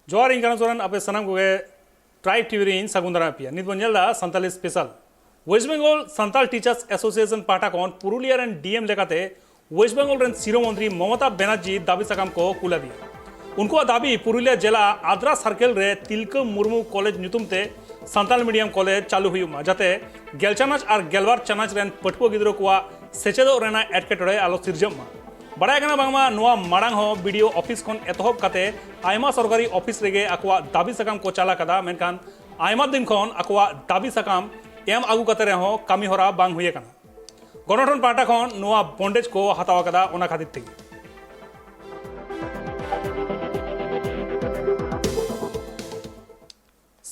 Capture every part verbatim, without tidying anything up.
ᱡᱚᱦᱟᱨ, ᱤᱧ ᱠᱟᱱᱟ ᱥᱚᱨᱮᱱ, ᱟᱯᱮ ᱥᱟᱱᱟᱢ ᱠᱚᱜᱮ ᱴᱨᱟᱭᱤᱵᱽ ᱴᱤᱵᱷᱤ ᱨᱮ ᱤᱧ ᱥᱟᱹᱜᱩᱱ ᱫᱟᱨᱟᱢ ᱯᱮᱭᱟ᱾ ᱱᱤᱛ ᱵᱚᱱ ᱧᱮᱞ ᱮᱫᱟ Santali special. West Bengal Santal teachers association ᱯᱟᱦᱴᱟ ᱠᱷᱚᱱ ᱯᱩᱨᱩᱞᱤᱭᱟ ᱨᱮᱱ ᱰᱤ ᱮᱢ ᱞᱮᱠᱟᱛᱮ ᱳᱭᱮᱥᱴ ᱵᱮᱝᱜᱚᱞ ᱨᱮᱱ ᱥᱤᱨᱟᱹ ᱢᱚᱱᱛᱨᱤ ᱢᱚᱢᱚᱛᱟ ᱵᱮᱱᱟᱨᱡᱤ ᱫᱟᱹᱵᱤ ᱥᱟᱠᱟᱢ ᱠᱚ ᱠᱩᱞ ᱟᱫᱮᱭᱟ᱾ ᱩᱱᱠᱩᱣᱟᱜ ᱫᱟᱹᱵᱤ, ᱯᱩᱨᱩᱞᱤᱭᱟ ᱡᱮᱞᱟ ᱟᱫᱽᱨᱟ ᱥᱟᱨᱠᱮᱞ ᱨᱮ ᱛᱤᱞᱠᱟᱹ ᱢᱩᱨᱢᱩ ᱠᱚᱞᱮᱡᱽ ᱧᱩᱛᱩᱢ ᱛᱮ ᱥᱟᱱᱛᱟᱞ ᱢᱤᱰᱤᱭᱟᱢ ᱠᱚᱞᱮᱡᱽ ᱪᱟᱹᱞᱩ ᱦᱩᱭᱩᱜ ᱢᱟ, ᱡᱟᱛᱮ ᱜᱮᱞ ᱪᱟᱱᱟᱪ ᱟᱨ ᱜᱮᱞᱵᱟᱨ ᱪᱟᱱᱟᱪ ᱨᱮᱱ ᱯᱟᱹᱴᱷᱩᱣᱟᱹ ᱜᱤᱫᱽᱨᱟᱹ ᱠᱚᱣᱟᱜ ᱥᱮᱪᱮᱫᱚᱜ ᱨᱮᱱᱟᱜ ᱮᱴᱠᱮᱴᱚᱬᱮ ᱟᱞᱚ ᱥᱤᱨᱡᱟᱹᱜ ᱢᱟ᱾ ᱵᱟᱲᱟᱭ ᱠᱟᱱᱟ ᱵᱟᱝᱢᱟ ᱱᱚᱣᱟ ᱢᱟᱲᱟᱝ ᱦᱚᱸ ᱵᱤ ᱰᱤ ᱳ ᱚᱯᱷᱤᱥ ᱠᱷᱚᱱ ᱮᱛᱚᱦᱚᱵ ᱠᱟᱛᱮ ᱟᱭᱢᱟ ᱥᱚᱨᱠᱟᱨᱤ ᱚᱯᱷᱤᱥ ᱨᱮᱜᱮ ᱟᱠᱚᱣᱟᱜ ᱫᱟᱹᱵᱤ ᱥᱟᱠᱟᱢ ᱠᱚ ᱪᱟᱞ ᱟᱠᱟᱫᱟ, ᱢᱮᱱᱠᱷᱟᱱ ᱟᱭᱢᱟ ᱫᱤᱱ ᱠᱷᱚᱱ ᱟᱠᱚᱣᱟᱜ ᱫᱟᱹᱵᱤ ᱥᱟᱠᱟᱢ ᱮᱢ ᱟᱹᱜᱩ ᱠᱟᱛᱮ ᱨᱮᱦᱚᱸ ᱠᱟᱹᱢᱤ ᱦᱚᱨᱟ ᱵᱟᱝ ᱦᱩᱭ ᱟᱠᱟᱱᱟ᱾ ᱜᱚᱱᱚᱴᱷᱚᱱ ᱯᱟᱦᱴᱟ ᱠᱷᱚᱱ ᱱᱚᱣᱟ ᱵᱚᱱᱫᱮᱡᱽ ᱠᱚ ᱦᱟᱛᱟᱣ ᱟᱠᱟᱫᱟ, ᱚᱱᱟ ᱠᱷᱟᱹᱛᱤᱨ ᱛᱮᱜᱮ᱾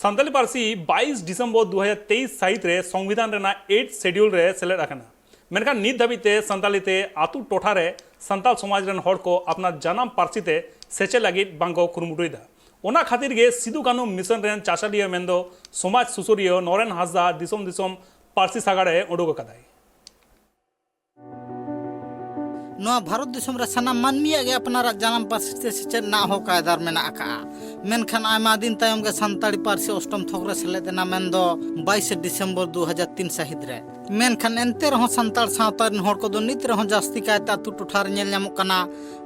ᱥᱟᱱᱛᱟᱞᱤ ᱯᱟᱹᱨᱥᱤ ᱵᱟᱭᱤᱥ ᱰᱤᱥᱮᱢᱵᱚᱨ ᱫᱩ ᱦᱟᱡᱟᱨ ᱛᱮᱭᱤᱥ ᱥᱟᱹᱦᱤᱛ ᱨᱮ ᱥᱚᱝᱵᱤᱫᱷᱟᱱ ᱨᱮᱱᱟᱜ ᱮᱭᱤᱴ ᱥᱮᱰᱤᱭᱩᱞ ᱨᱮ ᱥᱮᱞᱮᱫ ᱟᱠᱟᱱᱟ᱾ ᱢᱮᱱᱠᱷᱟᱱ ᱱᱤᱛ ᱫᱷᱟᱹᱵᱤᱡ ᱛᱮ ᱥᱟᱱᱛᱟᱞᱤ ᱛᱮ ᱟᱹᱛᱩ ᱴᱚᱴᱷᱟ ᱨᱮ ᱥᱟᱱᱛᱟᱲ ᱥᱚᱢᱟᱡᱽ ᱨᱮᱱ ᱦᱚᱲ ᱠᱚ ᱟᱯᱱᱟᱨ ᱡᱟᱱᱟᱢ ᱯᱟᱹᱨᱥᱤ ᱛᱮ ᱥᱮᱪᱮᱫ ᱞᱟᱹᱜᱤᱫ ᱵᱟᱝ ᱠᱚ ᱠᱩᱨᱩᱢᱩᱴᱩᱭᱮᱫᱟ᱾ ᱚᱱᱟ ᱠᱷᱟᱹᱛᱤᱨ ᱜᱮ ᱥᱤᱫᱩ ᱠᱟᱹᱱᱦᱩ ᱢᱤᱥᱚᱱ ᱨᱮᱱ ᱪᱟᱪᱟᱞᱤᱭᱟᱹ ᱢᱮᱱᱫᱚ ᱥᱚᱢᱟᱡᱽ ᱥᱩᱥᱟᱹᱨᱤᱭᱟᱹ ᱱᱚᱨᱮᱱ ᱦᱟᱸᱥᱫᱟ ᱫᱤᱥᱚᱢ ᱫᱤᱥᱚᱢ ᱯᱟᱹᱨᱥᱤ ᱥᱟᱜᱟᱲ ᱮ ᱩᱰᱩᱠ ᱟᱠᱟᱫᱟᱭ᱾ ᱱᱚᱣᱟ ᱵᱷᱟᱨᱚᱛ ᱫᱤᱥᱚᱢ ᱨᱮ ᱥᱟᱱᱟᱢ ᱢᱟᱹᱱᱢᱤᱭᱟᱜ ᱜᱮ ᱟᱯᱱᱟᱨᱟᱜ ᱡᱟᱱᱟᱢ ᱯᱟᱹᱨᱥᱤ ᱛᱮ ᱥᱮᱪᱮᱫ ᱨᱮᱱᱟᱜ ᱦᱚᱠ ᱟᱭᱫᱟᱨ ᱢᱮᱱᱟᱜ ᱟᱠᱟᱫᱼᱟ᱾ ᱢᱮᱱᱠᱷᱟᱱ ᱟᱭᱢᱟ ᱫᱤᱱ ᱛᱟᱭᱚᱢ ᱜᱮ ᱥᱟᱱᱛᱟᱲᱤ ᱯᱟᱹᱨᱥᱤ ᱚᱥᱴᱚᱢ ᱛᱷᱚᱠ ᱨᱮ ᱥᱮᱞᱮᱫ ᱮᱱᱟ, ᱢᱮᱱᱫᱚ ᱵᱟᱭᱤᱥᱮ ᱰᱤᱥᱮᱢᱵᱚᱨ ᱫᱩ ᱦᱟᱡᱟᱨ ᱛᱤᱱ ᱥᱟᱹᱦᱤᱛ ᱨᱮ᱾ ᱢᱮᱱᱠᱷᱟᱱ ᱮᱱᱛᱮ ᱨᱮᱦᱚᱸ ᱥᱟᱱᱛᱟᱲ ᱥᱟᱶᱛᱟ ᱨᱮᱱ ᱦᱚᱲ ᱠᱚᱫᱚ ᱱᱤᱛ ᱨᱮᱦᱚᱸ ᱡᱟᱹᱥᱛᱤ ᱠᱟᱭᱛᱮ ᱟᱹᱛᱩ ᱴᱚᱴᱷᱟ ᱨᱮ ᱧᱮᱞ ᱧᱟᱢᱚᱜ ᱠᱟᱱᱟ,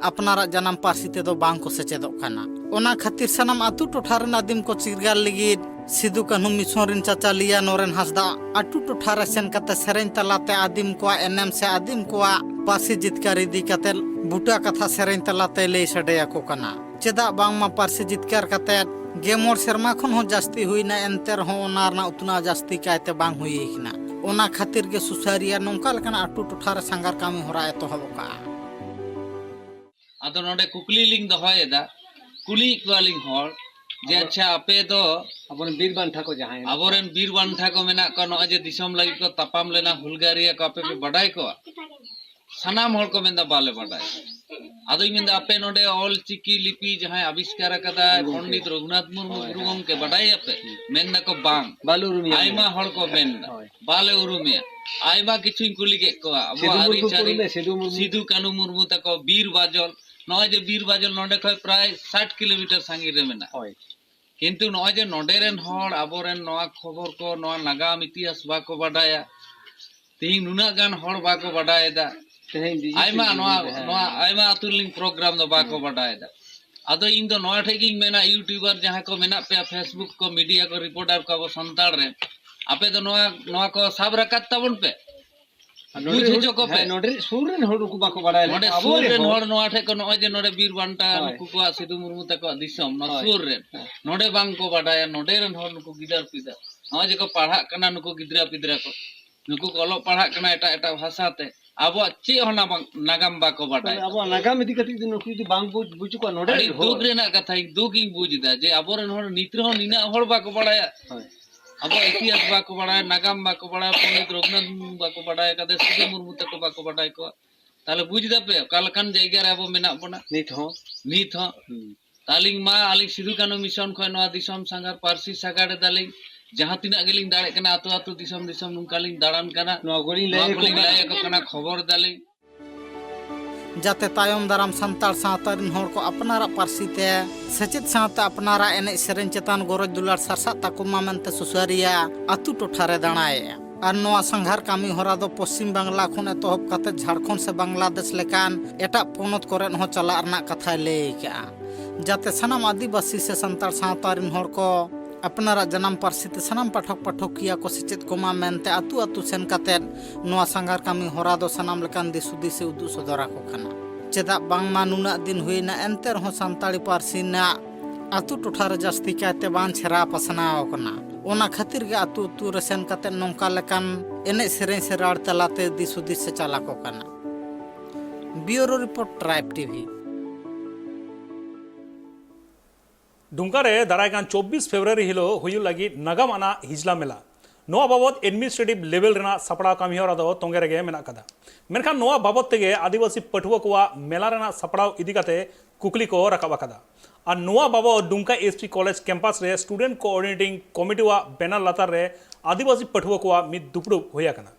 ᱟᱯᱱᱟᱨᱟᱜ ᱡᱟᱱᱟᱢ ᱯᱟᱹᱨᱥᱤ ᱛᱮᱫᱚ ᱵᱟᱝ ᱠᱚ ᱥᱮᱪᱮᱫᱚᱜ ᱠᱟᱱᱟ᱾ ᱚᱱᱟ ᱠᱷᱟᱹᱛᱤᱨ ᱥᱟᱱᱟᱢ ᱟᱹᱛᱩ ᱴᱚᱴᱷᱟ ᱨᱮᱱ ᱟᱹᱫᱤᱢ ᱠᱚ ᱪᱤᱨᱜᱟᱹᱞ ᱞᱟᱹᱜᱤᱫ ᱥᱤᱫᱩ ᱠᱟᱹᱱᱦᱩ ᱢᱤᱥᱚᱱ ᱨᱤᱱ ᱪᱟᱪᱟᱞᱤᱭᱟᱹ ᱱᱚᱨᱮᱱ ᱦᱟᱸᱥᱫᱟ ᱟᱹᱛᱩ ᱴᱚᱴᱷᱟ ᱨᱮ ᱥᱮᱱ ᱠᱟᱛᱮ ᱥᱮᱨᱮᱧ ᱛᱟᱞᱟᱛᱮ ᱟᱹᱫᱤᱢ ᱠᱚᱣᱟᱜ ᱮᱱᱮᱢ ᱥᱮ ᱟᱹᱫᱤᱢ ᱠᱚᱣᱟᱜ ᱯᱟᱹᱨᱥᱤ ᱡᱤᱛᱠᱟᱹᱨ ᱤᱫᱤ ᱠᱟᱛᱮ ᱵᱩᱴᱟᱹ ᱠᱟᱛᱷᱟ ᱥᱮᱨᱮᱧ ᱛᱟᱞᱟᱛᱮ ᱞᱟᱹᱭ ᱥᱟᱰᱮ ᱟᱠᱚ ᱠᱟᱱᱟ᱾ ᱪᱮᱫᱟᱜ ᱵᱟᱝᱢᱟ ᱯᱟᱹᱨᱥᱤ ᱡᱤᱛᱠᱟᱹᱨ ᱠᱟᱛᱮ ᱜᱮ ᱢᱚᱬ ᱥᱮᱨᱢᱟ ᱠᱷᱚᱱ ᱦᱚᱸ ᱡᱟᱹᱥᱛᱤ ᱦᱩᱭᱱᱟ, ᱮᱱᱛᱮ ᱨᱮᱦᱚᱸ ᱚᱱᱟ ᱨᱮᱱᱟᱜ ᱩᱛᱱᱟᱹᱣ ᱡᱟᱹᱥᱛᱤ ᱠᱟᱭᱛᱮ ᱵᱟᱝ ᱦᱩᱭ ᱟᱠᱟᱱᱟ᱾ ᱚᱱᱟ ᱠᱷᱟᱹᱛᱤᱨ ᱜᱮ ᱥᱩᱥᱟᱹᱨᱤᱭᱟᱹ ᱱᱚᱝᱠᱟ ᱞᱮᱠᱟᱱ ᱟᱹᱛᱩ ᱴᱚᱴᱷᱟ ᱨᱮ ᱥᱟᱸᱜᱷᱟᱨ ᱠᱟᱹᱢᱤ ᱦᱚᱨᱟ ᱮᱛᱚᱦᱚᱵ ᱟᱠᱟᱫᱼᱟ᱾ ᱟᱫᱚ ᱱᱚᱰᱮ ᱠᱩᱠᱞᱤ ᱞᱤᱧ ᱫᱚᱦᱚᱭᱮᱫᱟ, ᱠᱩᱞᱤᱭᱮᱫ ᱠᱚᱣᱟᱞᱤᱧ ᱦᱚᱲ ᱡᱮ, ᱟᱵᱚ- ᱟᱪᱪᱷᱟ, ᱟᱯᱮ ᱫᱚ ᱟᱵᱚᱨᱮᱱ ᱵᱤᱨ ᱵᱟᱱᱴᱟ ᱠᱚ ᱡᱟᱦᱟᱸᱭ ᱢᱮᱱᱟᱜ ᱟᱵᱚᱨᱮᱱ ᱵᱤᱨ ᱵᱟᱱᱴᱟ ᱠᱚ ᱢᱮᱱᱟᱜ ᱠᱚᱣᱟ, ᱱᱚᱜᱼᱚᱭ ᱡᱮ ᱫᱤᱥᱚᱢ ᱞᱟᱹᱜᱤᱫ ᱠᱚ ᱛᱟᱯᱟᱢ ᱞᱮᱱᱟ, ᱦᱩᱞᱜᱟᱹᱨᱤᱭᱟᱹ ᱠᱚ ᱟᱯᱮ ᱯᱮ ᱵᱟᱰᱟᱭ ᱠᱚᱣᱟ? ᱥᱟᱱᱟᱢ ᱦᱚᱲ ᱠᱚ ᱢᱮᱱᱫᱟ, "ᱵᱟᱞᱮ ᱵᱟᱰᱟᱭᱟ᱾" ᱟᱫᱚᱧ ᱢᱮᱱᱫᱟ, "ᱟᱯᱮ ᱱᱚᱰᱮ ᱚᱞ ᱪᱤᱠᱤ ᱞᱤᱯᱤ ᱡᱟᱦᱟᱸᱭ ᱟᱹᱵᱤᱥᱠᱟᱨ ᱟᱠᱟᱫᱟᱭ, ᱜᱩᱨᱩ ᱜᱚᱢᱠᱮ᱾ ᱯᱚᱱᱰᱤᱛ ᱨᱚᱜᱷᱩᱱᱟᱛᱷ ᱢᱩᱨᱢᱩ, ᱦᱳᱭ, ᱜᱩᱨᱩ ᱦᱳᱭ᱾ ᱜᱚᱢᱠᱮ, ᱵᱟᱰᱟᱭᱟᱯᱮ?" ᱦᱩᱸ᱾ ᱢᱮᱱ ᱫᱟᱠᱚ, "ᱵᱟᱝ᱾" ᱵᱟᱞᱮ ᱩᱨᱩᱢᱮᱭᱟ ᱟᱭᱢᱟ ᱩᱱᱤ᱾ ᱦᱚᱲ ᱠᱚ ᱢᱮᱱᱫᱟ, ᱦᱳᱭ᱾ "ᱵᱟᱞᱮ ᱩᱨᱩᱢᱮᱭᱟ᱾" ᱟᱭᱢᱟ ᱠᱤᱪᱷᱩᱧ ᱠᱩᱞᱤ ᱠᱮᱫ ᱠᱚᱣᱟ, ᱟᱵᱚᱣᱟᱜ ᱥᱤᱫᱩ ᱢᱩᱨᱢᱩ ᱟᱹᱨᱤᱪᱟᱹᱞᱤ, ᱠᱚ ᱩᱨᱩᱢᱮᱭᱟ, ᱥᱤᱫᱩ ᱢᱩᱨᱢᱩ᱾ ᱥᱤᱫᱩ ᱠᱟᱹᱱᱦᱩ ᱢᱩᱨᱢᱩ ᱛᱟᱠᱚ, ᱵᱤᱨ ᱵᱟᱡᱚᱞ, ᱱᱚᱜᱼᱚᱭ ᱡᱮ ᱵᱤᱨ ᱵᱟᱡᱚᱞ ᱱᱚᱰᱮ ᱠᱷᱚᱱ ᱯᱨᱟᱭ ᱥᱟᱴ ᱠᱤᱞᱳᱢᱤᱴᱟᱨ ᱥᱟᱺᱜᱤᱧ ᱨᱮ ᱢᱮᱱᱟᱜᱼᱟ᱾ ᱦᱳᱭ᱾ ᱠᱤᱱᱛᱩ ᱱᱚᱜᱼᱚᱭ ᱡᱮ ᱱᱚᱰᱮ ᱨᱮᱱ ᱦᱚᱲ ᱟᱵᱚᱨᱮᱱ ᱱᱚᱣᱟ ᱠᱷᱚᱵᱚᱨ ᱠᱚ, ᱱᱚᱣᱟ ᱱᱟᱜᱟᱢ ᱤᱛᱤᱦᱟᱥ ᱵᱟᱠᱚ ᱵᱟᱰᱟᱭᱟ, ᱛᱮᱦᱮᱧ ᱱᱩᱱᱟᱹᱜ ᱜᱟᱱ ᱦᱚᱲ ᱵᱟᱠᱚ ᱵᱟᱰᱟᱭᱮᱫᱟ᱾ ᱛᱮᱦᱮᱧ ᱰᱤᱡᱤᱴᱟᱞ ᱟᱭᱢᱟ ᱡᱩᱜᱽ ᱱᱚᱣᱟ ᱨᱮ, ᱦᱮᱸ᱾ ᱱᱚᱣᱟ ᱟᱭᱢᱟ ᱟᱹᱛᱩ ᱨᱮᱞᱤᱧ ᱯᱨᱳᱜᱨᱟᱢ ᱫᱚ ᱵᱟᱠᱚ ᱦᱮᱸ᱾ ᱵᱟᱰᱟᱭᱮᱫᱟ᱾ ᱟᱫᱚ ᱤᱧ ᱫᱚ ᱱᱚᱣᱟ ᱴᱷᱮᱡ ᱜᱤᱧ ᱢᱮᱱᱟ, ᱤᱭᱩᱴᱩᱵᱟᱨ ᱡᱟᱦᱟᱸᱭ ᱠᱚ ᱢᱮᱱᱟᱜ ᱯᱮᱭᱟ, ᱯᱷᱮᱥᱵᱩᱠ ᱠᱚ, ᱢᱤᱰᱤᱭᱟ ᱠᱚ, ᱨᱤᱯᱳᱨᱴᱟᱨ ᱠᱚ, ᱟᱵᱚ ᱥᱟᱱᱛᱟᱲ ᱨᱮᱱ, ᱟᱯᱮ ᱫᱚ ᱱᱚᱣᱟ ᱱᱚᱣᱟ ᱠᱚ ᱥᱟᱵ ᱨᱟᱠᱟᱵ ᱛᱟᱵᱚᱱ ᱯᱮ᱾ ᱟᱨ ᱵᱩᱡᱽ ᱱᱚᱰᱮ ᱦᱚᱪᱚ ᱦᱚᱲ, ᱠᱚᱯᱮ᱾ ᱦᱮᱸ, ᱱᱚᱰᱮ ᱥᱩᱨ ᱨᱮᱱ ᱦᱚᱲ ᱩᱱᱠᱩ ᱵᱟᱠᱚ ᱵᱟᱲᱟᱭᱟ᱾ ᱱᱚᱰᱮ ᱟᱵᱚ ᱥᱩᱨ ᱨᱮᱱ ᱨᱮᱱ ᱦᱚᱲ᱾ ᱦᱚᱲ ᱱᱚᱣᱟ ᱴᱷᱮᱡ ᱠᱚ, ᱱᱚᱜᱼᱚᱭ ᱡᱮ ᱱᱚᱰᱮ ᱵᱤᱨ ᱵᱟᱱᱴᱟ ᱦᱳᱭ᱾ ᱱᱩᱠᱩ ᱠᱚᱣᱟᱜ, ᱥᱤᱫᱩ ᱢᱩᱨᱢᱩ ᱛᱟᱠᱚᱣᱟᱜ ᱫᱤᱥᱚᱢ, ᱱᱚᱣᱟ ᱦᱳᱭ᱾ ᱥᱩᱨ ᱨᱮᱱ᱾ ᱦᱮᱸ᱾ ᱱᱚᱰᱮ ᱵᱟᱝ ᱠᱚ ᱵᱟᱰᱟᱭᱟ, ᱱᱚᱰᱮ ᱨᱮᱱ ᱦᱚᱲ ᱱᱩᱠᱩ ᱜᱤᱫᱟᱹᱨ ᱯᱤᱫᱟᱹᱨ᱾ ᱱᱚᱜᱼᱚᱭ ᱡᱮ ᱠᱚ ᱯᱟᱲᱦᱟᱜ ᱠᱟᱱᱟ ᱱᱩᱠᱩ ᱜᱤᱫᱽᱨᱟᱹ ᱯᱤᱫᱽᱨᱟᱹ ᱠᱚ, ᱱᱩᱠᱩ ᱠᱚ ᱚᱞᱚᱜ ᱯᱟᱲᱦᱟᱜ ᱠᱟᱱᱟ ᱮᱴᱟᱜ ᱮᱴᱟᱜ ᱵᱷᱟᱥᱟ ᱛᱮ, ᱟᱵᱚᱣᱟᱜ ᱪᱮᱫ ᱦᱚᱸ ᱱᱟᱜᱟᱢ, ᱱᱟᱜᱟᱢ ᱵᱟᱠᱚ ᱵᱟᱰᱟᱭ᱾ ᱛᱟᱦᱞᱮ ᱟᱵᱚᱣᱟᱜ ᱱᱟᱜᱟᱢ ᱤᱫᱤ ᱠᱟᱛᱮ ᱡᱩᱫᱤ ᱱᱩᱠᱩ ᱡᱩᱫᱤ ᱵᱟᱝ ᱵᱩᱡᱽ, ᱵᱩᱡᱽ ᱠᱚᱣᱟ ᱱᱚᱰᱮ ᱟᱹᱰᱤ ᱨᱮᱱ ᱦᱚᱲ᱾ ᱫᱩᱠ ᱨᱮᱱᱟᱜ ᱠᱟᱛᱷᱟ, ᱤᱧ ᱫᱩᱠ ᱤᱧ ᱵᱩᱡᱽ ᱮᱫᱟ ᱡᱮ ᱟᱵᱚᱨᱮᱱ ᱦᱚᱲ ᱱᱤᱛ ᱨᱮᱦᱚᱸ ᱱᱤᱱᱟᱹᱜ ᱦᱚᱲ ᱵᱟᱠᱚ ᱵᱟᱲᱟᱭᱟ᱾ ᱦᱳᱭ᱾ ᱟᱵᱚᱣᱟᱜ ᱤᱛᱤᱦᱟᱥ ᱵᱟᱠᱚ ᱵᱟᱲᱟᱭᱟ, ᱱᱟᱜᱟᱢ ᱵᱟᱠᱚ ᱵᱟᱲᱟᱭᱟ, ᱯᱚᱱᱰᱤᱛ ᱨᱚᱜᱷᱩᱱᱟᱛᱷ ᱢᱩᱨᱢᱩ ᱵᱟᱠᱚ ᱵᱟᱰᱟᱭ ᱟᱠᱟᱫᱟ, ᱥᱤᱫᱩ ᱢᱩᱨᱢᱩ ᱛᱟᱠᱚ ᱵᱟᱠᱚ ᱵᱟᱰᱟᱭ ᱠᱚᱣᱟ᱾ ᱛᱟᱦᱞᱮ ᱵᱩᱡᱽ ᱫᱟᱯᱮ ᱚᱠᱟ ᱞᱮᱠᱟᱱ ᱡᱟᱭᱜᱟ ᱨᱮ ᱟᱵᱚ ᱢᱮᱱᱟᱜ ᱵᱚᱱᱟ? ᱱᱤᱛ ᱦᱚᱸ᱾ ᱱᱤᱛ ᱦᱚᱸ᱾ ᱦᱩᱸ᱾ ᱛᱟᱹᱞᱤᱧ ᱢᱟ ᱟᱹᱞᱤᱧ ᱥᱤᱫᱩ ᱠᱟᱹᱱᱦᱩ ᱢᱤᱥᱚᱱ ᱠᱷᱚᱱ ᱱᱚᱣᱟ ᱫᱤᱥᱚᱢ ᱥᱟᱸᱜᱷᱟᱨ ᱯᱟᱹᱨᱥᱤ ᱥᱟᱜᱟᱲ ᱮᱫᱟᱞᱤᱧ, ᱡᱟᱦᱟᱸ ᱛᱤᱱᱟᱹᱜ ᱜᱮᱞᱤᱧ ᱫᱟᱲᱮᱜ ᱠᱟᱱᱟ, ᱟᱹᱛᱩ ᱟᱹᱛᱩ ᱫᱤᱥᱚᱢ ᱫᱤᱥᱚᱢ ᱱᱚᱝᱠᱟ ᱞᱤᱧ ᱫᱟᱬᱟᱱ ᱠᱟᱱᱟ᱾ ᱱᱚᱣᱟ ᱠᱚᱞᱤᱧ ᱱᱚᱣᱟ ᱞᱟᱹᱭ ᱟᱠᱚ ᱠᱚᱞᱤᱧ ᱠᱟᱱᱟ᱾ ᱞᱟᱹᱭ ᱟᱠᱚ ᱠᱟᱱᱟ, ᱠᱷᱚᱵᱚᱨ ᱮᱫᱟᱞᱤᱧ᱾ ᱡᱟᱛᱮ ᱛᱟᱭᱚᱢ ᱫᱟᱨᱟᱢ ᱥᱟᱱᱛᱟᱲ ᱥᱟᱶᱛᱟ ᱨᱮᱱ ᱦᱚᱲ ᱠᱚ ᱟᱯᱱᱟᱨᱟᱜ ᱯᱟᱹᱨᱥᱤ ᱛᱮ ᱥᱮᱪᱮᱫ ᱥᱟᱶᱛᱮ ᱟᱯᱱᱟᱨᱟᱜ ᱮᱱᱮᱡ ᱥᱮᱨᱮᱧ ᱪᱮᱛᱟᱱ ᱜᱚᱨᱚᱡᱽ ᱫᱩᱞᱟᱹᱲ ᱥᱟᱨᱥᱟᱜ ᱛᱟᱠᱚ ᱢᱟ ᱢᱮᱱᱛᱮ ᱥᱩᱥᱟᱹᱨᱤᱭᱟᱹ ᱟᱹᱛᱩ ᱴᱚᱴᱷᱟ ᱨᱮ ᱫᱟᱬᱟᱭᱮᱫᱼᱟ᱾ ᱟᱨ ᱱᱚᱣᱟ ᱥᱟᱸᱜᱷᱟᱨ ᱠᱟᱹᱢᱤ ᱦᱚᱨᱟ ᱫᱚ ᱯᱚᱥᱪᱤᱢ ᱵᱟᱝᱞᱟ ᱠᱷᱚᱱ ᱮᱛᱚᱦᱚᱵ ᱠᱟᱛᱮ ᱡᱷᱟᱲᱠᱷᱚᱸᱰ ᱥᱮ ᱵᱟᱝᱞᱟᱫᱮᱥ ᱞᱮᱠᱟᱱ ᱮᱴᱟᱜ ᱯᱚᱱᱚᱛ ᱠᱚᱨᱮ ᱦᱚᱸ ᱪᱟᱞᱟᱜ ᱨᱮᱱᱟᱜ ᱠᱟᱛᱷᱟᱭ ᱞᱟᱹᱭ ᱟᱠᱟᱫᱼᱟ, ᱡᱟᱛᱮ ᱥᱟᱱᱟᱢ ᱟᱹᱫᱤᱵᱟᱹᱥᱤ ᱥᱮ ᱥᱟᱱᱛᱟᱲ ᱥᱟᱶᱛᱟ ᱨᱮᱱ ᱦᱚᱲ ᱠᱚ ᱟᱯᱱᱟᱨᱟᱜ ᱡᱟᱱᱟᱢ ᱯᱟᱹᱨᱥᱤ ᱛᱮ ᱥᱟᱱᱟᱢ ᱯᱟᱴᱷᱚᱠ ᱯᱟᱴᱷᱚᱠᱤᱭᱟᱹ ᱠᱚ ᱥᱮᱪᱮᱫ ᱠᱚᱢᱟ ᱢᱮᱱᱛᱮ ᱟᱹᱛᱩ ᱟᱹᱛᱩ ᱥᱮᱱ ᱠᱟᱛᱮ ᱱᱚᱣᱟ ᱥᱟᱸᱜᱷᱟᱨ ᱠᱟᱹᱢᱤ ᱦᱚᱨᱟ ᱫᱚ ᱥᱟᱱᱟᱢ ᱞᱮᱠᱟᱱ ᱫᱤᱥ ᱦᱩᱫᱤᱥ ᱮ ᱩᱫᱩᱜ ᱥᱚᱫᱚᱨ ᱟᱠᱚ ᱠᱟᱱᱟ᱾ ᱪᱮᱫᱟᱜ ᱵᱟᱝᱢᱟ ᱱᱩᱱᱟᱹᱜ ᱫᱤᱱ ᱦᱩᱭᱱᱟ, ᱮᱱᱛᱮ ᱨᱮᱦᱚᱸ ᱥᱟᱱᱛᱟᱲᱤ ᱯᱟᱹᱨᱥᱤ ᱨᱮᱱᱟᱜ ᱟᱹᱛᱩ ᱴᱚᱴᱷᱟ ᱨᱮ ᱡᱟᱹᱥᱛᱤ ᱠᱟᱭᱛᱮ ᱵᱟᱝ ᱪᱷᱮᱨᱟ ᱯᱟᱥᱱᱟᱣ ᱟᱠᱟᱱᱟ᱾ ᱚᱱᱟ ᱠᱷᱟᱹᱛᱤᱨ ᱜᱮ ᱟᱹᱛᱩ ᱟᱹᱛᱩ ᱨᱮ ᱥᱮᱱ ᱠᱟᱛᱮ ᱱᱚᱝᱠᱟ ᱞᱮᱠᱟᱱ ᱮᱱᱮᱡ ᱥᱮᱨᱮᱧ ᱥᱮ ᱨᱟᱲ ᱛᱟᱞᱟᱛᱮ ᱫᱤᱥ ᱦᱩᱫᱤᱥ ᱮ ᱪᱟᱞ ᱟᱠᱚ ᱠᱟᱱᱟ᱾ ᱵᱤᱭᱩᱨᱳ ᱨᱤᱯᱳᱨᱴ, ᱴᱨᱟᱭᱤᱵᱽ ᱴᱤᱵᱷᱤ᱾ ᱰᱩᱢᱠᱟ ᱨᱮ ᱫᱟᱨᱟᱭ ᱠᱟᱱ ᱪᱚᱵᱵᱤᱥ ᱯᱷᱮᱵᱽᱨᱩᱣᱟᱨᱤ ᱦᱤᱞᱳᱜ ᱦᱩᱭᱩᱜ ᱞᱟᱹᱜᱤᱫ ᱱᱟᱜᱟᱢ ᱟᱱᱟᱜ ᱦᱤᱡᱽᱞᱟ ᱢᱮᱞᱟ᱾ ᱱᱚᱣᱟ ᱵᱟᱵᱚᱛ administrative level ᱨᱮᱱᱟᱜ ᱥᱟᱯᱲᱟᱣ ᱠᱟᱹᱢᱤ ᱦᱚᱨᱟ ᱫᱚ ᱛᱚᱸᱜᱮ ᱨᱮᱜᱮ ᱢᱮᱱᱟᱜ ᱟᱠᱟᱫᱟ᱾ ᱢᱮᱱᱠᱷᱟᱱ ᱱᱚᱣᱟ ᱵᱟᱵᱚᱛ ᱛᱮᱜᱮ ᱟᱹᱫᱤᱵᱟᱹᱥᱤ ᱯᱟᱹᱴᱷᱩᱣᱟᱹ ᱠᱚᱣᱟᱜ ᱢᱮᱞᱟ ᱨᱮᱱᱟᱜ ᱥᱟᱯᱲᱟᱣ ᱤᱫᱤ ᱠᱟᱛᱮ ᱠᱩᱠᱞᱤ ᱠᱚ ᱨᱟᱠᱟᱵ ᱟᱠᱟᱫᱟ᱾ ᱟᱨ ᱱᱚᱣᱟ ᱵᱟᱵᱚᱛ ᱰᱩᱢᱠᱟ S T College campus ᱨᱮ student coordinating committee ᱣᱟᱜ banner ᱞᱟᱛᱟᱨ ᱨᱮ ᱟᱹᱫᱤᱵᱟᱹᱥᱤ ᱯᱟᱹᱴᱷᱩᱣᱟᱹ ᱠᱚᱣᱟᱜ ᱢᱤᱫ ᱫᱩᱯᱲᱩᱵ ᱦᱩᱭ ᱟᱠᱟᱱᱟ᱾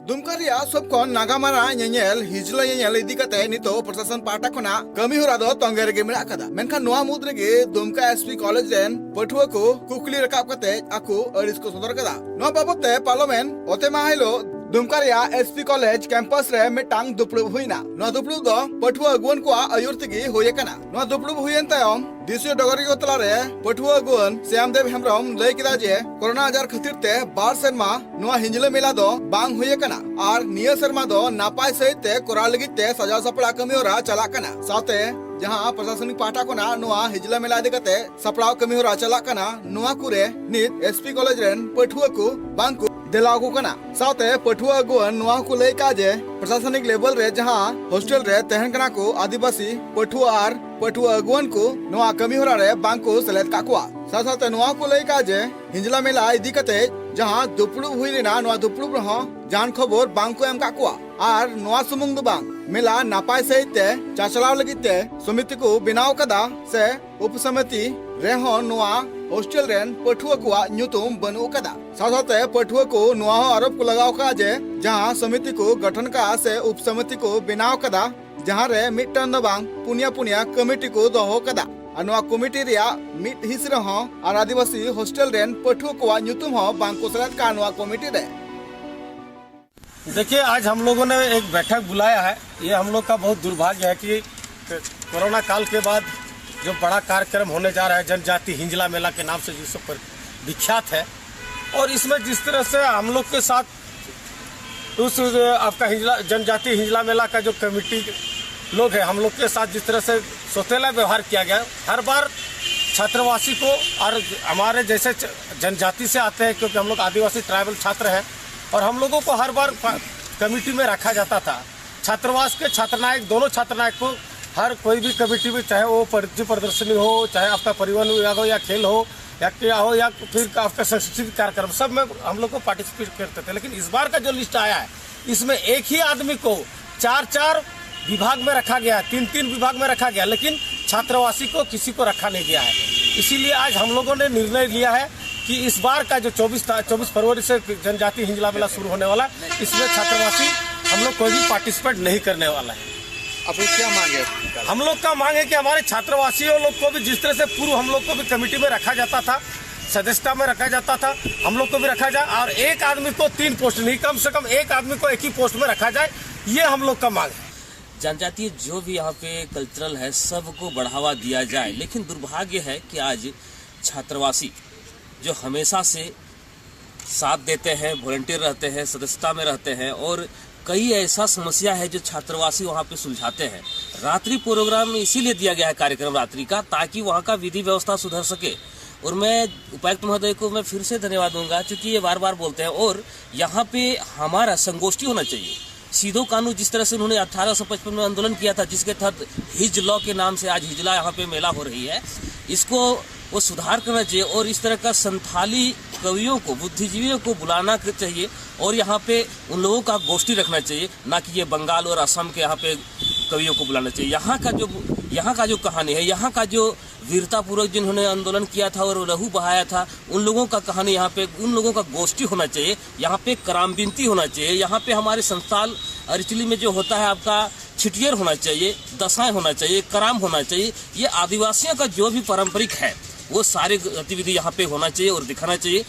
ᱫᱩᱢᱠᱟ ᱨᱮᱭᱟᱜ ᱥᱚᱵ ᱠᱷᱚᱱ ᱱᱟᱜᱟᱢ ᱟᱱᱟᱜ ᱧᱮᱧᱮᱞ ᱦᱤᱡᱽᱞᱟᱹ ᱧᱮᱧᱮᱞ ᱤᱫᱤ ᱠᱟᱛᱮ ᱱᱤᱛᱚᱜ ᱯᱨᱚᱥᱟᱥᱚᱱ ᱯᱟᱦᱴᱟ ᱠᱷᱚᱱᱟᱜ ᱠᱟᱹᱢᱤ ᱦᱚᱨᱟ ᱫᱚ ᱛᱚᱸᱜᱮ ᱨᱮᱜᱮ ᱢᱮᱱᱟᱜ ᱟᱠᱟᱫᱟ᱾ ᱢᱮᱱᱠᱷᱟᱱ ᱱᱚᱣᱟ ᱢᱩᱫᱽ ᱨᱮᱜᱮ ᱫᱩᱢᱠᱟ ᱮᱥ ᱯᱤ ᱠᱚᱞᱮᱡᱽ ᱨᱮᱱ ᱯᱟᱹᱴᱷᱩᱣᱟᱹ ᱠᱚ ᱠᱩᱠᱞᱤ ᱨᱟᱠᱟᱵ ᱠᱟᱛᱮ ᱟᱠᱚ ᱟᱹᱲᱤᱥ ᱠᱚ ᱥᱚᱫᱚᱨ ᱠᱟᱫᱟ᱾ ᱱᱚᱣᱟ ᱵᱟᱵᱚᱛ ᱛᱮ ᱯᱟᱨᱞᱟᱢᱮᱱᱴ ᱚᱛᱮ ᱢᱟᱦᱟ ᱦᱤᱞᱳᱜ ᱫᱩᱢᱠᱟ ᱨᱮᱭᱟᱜ ᱮᱥ ᱯᱤ ᱠᱚᱞᱮᱡᱽ ᱠᱮᱢᱯᱟᱥ ᱨᱮ ᱢᱤᱫᱴᱟᱝ ᱫᱩᱯᱲᱩᱵ ᱦᱩᱭᱱᱟ᱾ ᱱᱚᱣᱟ ᱫᱩᱯᱲᱩᱵ ᱫᱚ ᱯᱟᱹᱴᱷᱩᱣᱟᱹ ᱟᱹᱜᱩᱣᱟᱹᱱ ᱠᱚᱣᱟᱜ ᱟᱹᱭᱩᱨ ᱛᱮᱜᱮ ᱦᱩᱭ ᱟᱠᱟᱱᱟ᱾ ᱱᱚᱣᱟ ᱫᱩᱯᱲᱩᱵ ᱦᱩᱭᱮᱱ ᱛᱟᱭᱚᱢ ᱫᱤᱥᱤᱭ ᱰᱚᱜᱚᱨᱤᱭᱟᱹ ᱛᱟᱞᱟᱨᱮ ᱯᱟᱹᱴᱷᱩᱣᱟᱹ ᱟᱹᱜᱩᱣᱟᱹᱱ ᱥᱭᱟᱢᱫᱮᱵ ᱦᱮᱢᱵᱨᱚᱢ ᱞᱟᱹᱭ ᱠᱮᱫᱟ ᱡᱮ ᱠᱳᱨᱳᱱᱟ ᱟᱡᱟᱨ ᱠᱷᱟᱹᱛᱤᱨ ᱛᱮ ᱵᱟᱨ ᱥᱮᱨᱢᱟ ᱱᱚᱣᱟ ᱦᱤᱸᱡᱽᱞᱟᱹ ᱢᱮᱞᱟ ᱫᱚ ᱵᱟᱝ ᱦᱩᱭ ᱟᱠᱟᱱᱟ ᱟᱨ ᱱᱤᱭᱟᱹ ᱥᱮᱨᱢᱟ ᱫᱚ ᱱᱟᱯᱟᱭ ᱥᱟᱹᱦᱤᱡ ᱛᱮ ᱠᱚᱨᱟᱣ ᱞᱟᱹᱜᱤᱫ ᱛᱮ ᱥᱟᱡᱟᱣ ᱥᱟᱯᱲᱟᱣ ᱠᱟᱹᱢᱤ ᱦᱚᱨᱟ ᱪᱟᱞᱟᱜ ᱠᱟᱱᱟ᱾ ᱥᱟᱶᱛᱮ ᱡᱟᱦᱟᱸ ᱯᱨᱚᱥᱟᱥᱚᱱᱤᱠ ᱯᱟᱦᱴᱟ ᱠᱷᱚᱱᱟᱜ ᱱᱚᱣᱟ ᱦᱤᱸᱡᱽᱞᱟᱹ ᱢᱮᱞᱟ ᱤᱫᱤ ᱠᱟᱛᱮ ᱥᱟᱯᱲᱟᱣ ᱠᱟᱹᱢᱤ ᱦᱚᱨᱟ ᱪᱟᱞᱟᱜ ᱠᱟᱱᱟ, ᱱᱚᱣᱟ ᱠᱚᱨᱮ ᱱᱤᱛ ᱮᱥ ᱯᱤ ᱠᱚᱞᱮᱡᱽ ᱨᱮᱱ ᱯᱟᱹᱴᱷᱩᱣᱟᱹ ᱠᱚ ᱵᱟᱝ ᱠᱚ ᱫᱮᱞᱟ ᱟᱠᱚ ᱠᱟᱱᱟ᱾ ᱥᱟᱶᱛᱮ ᱯᱟᱹᱴᱷᱩᱣᱟᱹ ᱟᱹᱜᱩᱣᱟᱹᱱ ᱱᱚᱣᱟ ᱦᱚᱸᱠᱚ ᱞᱟᱹᱭ ᱠᱟᱜᱼᱟ ᱡᱮ ᱯᱨᱚᱥᱟᱥᱚᱱᱤᱠ ᱞᱮᱵᱮᱞ ᱨᱮ ᱡᱟᱦᱟᱸ ᱦᱳᱥᱴᱮᱞ ᱨᱮ ᱛᱟᱦᱮᱱ ᱠᱟᱱᱟ ᱠᱚ ᱟᱹᱫᱤᱵᱟᱹᱥᱤ ᱯᱟᱹᱴᱷᱩᱣᱟᱹ ᱟᱨ ᱯᱟᱹᱴᱷᱩᱣᱟᱹ ᱟᱹᱜᱩᱣᱟᱹᱱ ᱠᱚ ᱱᱚᱣᱟ ᱠᱟᱹᱢᱤ ᱦᱚᱨᱟ ᱨᱮ ᱵᱟᱝ ᱠᱚ ᱥᱮᱞᱮᱫ ᱠᱟᱜ ᱠᱚᱣᱟ᱾ ᱥᱟᱶ ᱥᱟᱶᱛᱮ ᱱᱚᱣᱟ ᱦᱚᱸᱠᱚ ᱞᱟᱹᱭ ᱠᱟᱜᱼᱟ ᱡᱮ ᱦᱤᱸᱡᱽᱞᱟ ᱢᱮᱞᱟ ᱤᱫᱤ ᱠᱟᱛᱮ ᱡᱟᱦᱟᱸ ᱫᱩᱯᱲᱩᱵ ᱦᱩᱭ ᱞᱮᱱᱟ, ᱱᱚᱣᱟ ᱫᱩᱯᱲᱩᱵ ᱨᱮᱦᱚᱸ ᱡᱟᱦᱟᱱ ᱠᱷᱚᱵᱚᱨ ᱵᱟᱝ ᱠᱚ ᱮᱢ ᱠᱟᱜ ᱠᱚᱣᱟ᱾ ᱟᱨ ᱱᱚᱣᱟ ᱥᱩᱢᱩᱝ ᱫᱚ ᱵᱟᱝ, ᱢᱮᱞᱟ ᱱᱟᱯᱟᱭ ᱥᱟᱹᱦᱤᱡ ᱛᱮ ᱪᱟᱪᱞᱟᱣ ᱞᱟᱹᱜᱤᱫ ᱛᱮ ᱥᱚᱢᱤᱛᱤ ᱠᱚ ᱵᱮᱱᱟᱣ ᱠᱟᱫᱟ ᱥᱮ ᱩᱯᱚᱥᱚᱢᱤᱛᱤ ᱨᱮᱦᱚᱸ ᱱᱚᱣᱟ ᱦᱳᱥᱴᱮᱞ ᱨᱮᱱ ᱯᱟᱹᱴᱷᱩᱣᱟᱹ ᱠᱚᱣᱟᱜ ᱧᱩᱛᱩᱢ ᱵᱟᱹᱱᱩᱜ ᱟᱠᱟᱫᱟ᱾ ᱥᱟᱶ ᱥᱟᱶᱛᱮ ᱯᱟᱹᱴᱷᱩᱣᱟᱹ ᱠᱚ ᱱᱚᱣᱟ ᱦᱚᱸ ᱟᱨᱳᱯ ᱠᱚ ᱞᱟᱜᱟᱣ ᱟᱠᱟᱫᱟ ᱡᱮ ᱡᱟᱦᱟᱸ ᱥᱚᱢᱤᱛᱤ ᱠᱚ ᱜᱚᱴᱷᱚᱱ ᱠᱟᱜᱼᱟ ᱥᱮ ᱩᱯᱚᱥᱚᱢᱤᱛᱤ ᱠᱚ ᱵᱮᱱᱟᱣ ᱟᱠᱟᱫᱟ, ᱡᱟᱦᱟᱸ ᱨᱮ ᱢᱤᱫᱴᱟᱝ ᱫᱚ ᱵᱟᱝ, ᱯᱩᱱᱭᱟ ᱯᱩᱱᱭᱟ ᱠᱚᱢᱤᱴᱤ ᱠᱚ ᱫᱚᱦᱚ ᱟᱠᱟᱫᱟ᱾ ᱟᱨ ᱱᱚᱣᱟ ᱠᱚᱢᱤᱴᱤ ᱨᱮᱭᱟᱜ ᱢᱤᱫ ᱦᱤᱸᱥ ᱨᱮᱦᱚᱸ ᱟᱨ ᱟᱹᱫᱤᱵᱟᱹᱥᱤ ᱦᱳᱥᱴᱮᱞ ᱨᱮᱱ ᱯᱟᱹᱴᱷᱩᱣᱟᱹ ᱠᱚᱣᱟᱜ ᱧᱩᱛᱩᱢ ᱦᱚᱸ ᱵᱟᱝ ᱠᱚ ᱥᱮᱞᱮᱫ ᱠᱟᱜᱼᱟ ᱱᱚᱣᱟ ᱠᱚᱢᱤᱴᱤ ᱨᱮ᱾ देखिए, आज हम लोगों ने एक बैठक बुलाया है। ये हम लोग का बहुत दुर्भाग्य है कि कोरोना काल के बाद जो बड़ा कार्यक्रम होने जा रहा है जनजाति हिंजला मेला के नाम से, जिसको पर विख्यात है, और इसमें जिस तरह से हम लोग के साथ उस आपका हिंजला, जनजाति हिंजला मेला का जो कमेटी लोग हैं, हम लोग के साथ जिस तरह से सौतेला व्यवहार किया गया, हर बार छात्रवासी को और हमारे जैसे च- जनजाति से आते हैं, क्योंकि हम लोग आदिवासी ट्राइबल छात्र हैं, और हम लोगों को हर बार प- कमेटी में रखा जाता था। छात्रवास के छात्रनायक, दोनों छात्रनायक को हर कोई भी कमेटी में, चाहे वो पर्ची प्रदर्शनी हो, चाहे आपका परिवहन विभाग हो या खेल हो या क्या हो या फिर आपका सांस्कृतिक कार्यक्रम, सब में हम लोग को पार्टिसिपेट करते थे। लेकिन इस बार का जो लिस्ट आया है, इसमें एक ही आदमी को चार चार विभाग में रखा गया है, तीन तीन विभाग में रखा गया, लेकिन छात्रवासी को किसी को रखा नहीं गया है। इसीलिए आज हम लोगों ने निर्णय लिया है कि इस बार का जो चौबीस ता-, चौबीस फरवरी से जनजाति हिंजला मेला शुरू होने वाला है, इसमें छात्रवासी हम लोग कोई भी पार्टिसिपेट नहीं करने वाला है। अब वो क्या मांग है? हम लोग का मांग है कि हमारे छात्रवासियों लोग को भी, जिस तरह से पूर्व हम लोग को भी कमेटी में रखा जाता था, सदस्यता में रखा जाता था, हम लोग को भी रखा जाए और एक आदमी को तीन पोस्ट नहीं, कम से कम एक आदमी को एक ही पोस्ट में रखा जाए, ये हम लोग का मांग है। जनजातीय जो भी यहाँ पे कल्चरल है, सबको बढ़ावा दिया जाए। लेकिन दुर्भाग्य है कि आज छात्रवासी जो हमेशा से साथ देते हैं, वॉलंटियर रहते हैं, सदस्यता में रहते हैं और कई ऐसा समस्या है जो छात्रवासी वहाँ पे सुलझाते हैं। रात्रि प्रोग्राम इसीलिए दिया गया है, कार्यक्रम रात्रि का, ताकि वहाँ का विधि व्यवस्था सुधर सके। और मैं उपायुक्त महोदय को मैं फिर से धन्यवाद दूंगा, क्योंकि ये बार बार बोलते हैं। और यहाँ पे हमारा संगोष्ठी होना चाहिए। सीधो कानू जिस तरह से उन्होंने अठारह सौ पचपन में आंदोलन किया था, जिसके तहत हिज लॉ के नाम से आज हिजला यहाँ पे मेला हो रही है, इसको वो सुधार करना चाहिए। और इस तरह का संथाली कवियों को, बुद्धिजीवियों को बुलाना चाहिए और यहाँ पे उन लोगों का गोष्ठी रखना चाहिए, ना कि ये बंगाल और असम के यहाँ पे कवियों को बुलाना चाहिए। यहाँ का जो, यहाँ का जो कहानी है, यहाँ का जो वीरतापूर्वक जिन्होंने आंदोलन किया था और लहू बहाया था, उन लोगों का कहानी यहाँ पे, उन लोगों का गोष्ठी होना चाहिए। यहाँ पे करामबिनती होना चाहिए। यहाँ पे हमारे संस्थान अरिचली में जो होता है आपका छिटियर होना चाहिए, दसाएं होना चाहिए, कराम होना चाहिए। ये आदिवासियों का जो भी पारंपरिक है, वो सारे गतिविधि यहाँ पे होना चाहिए और दिखाना चाहिए।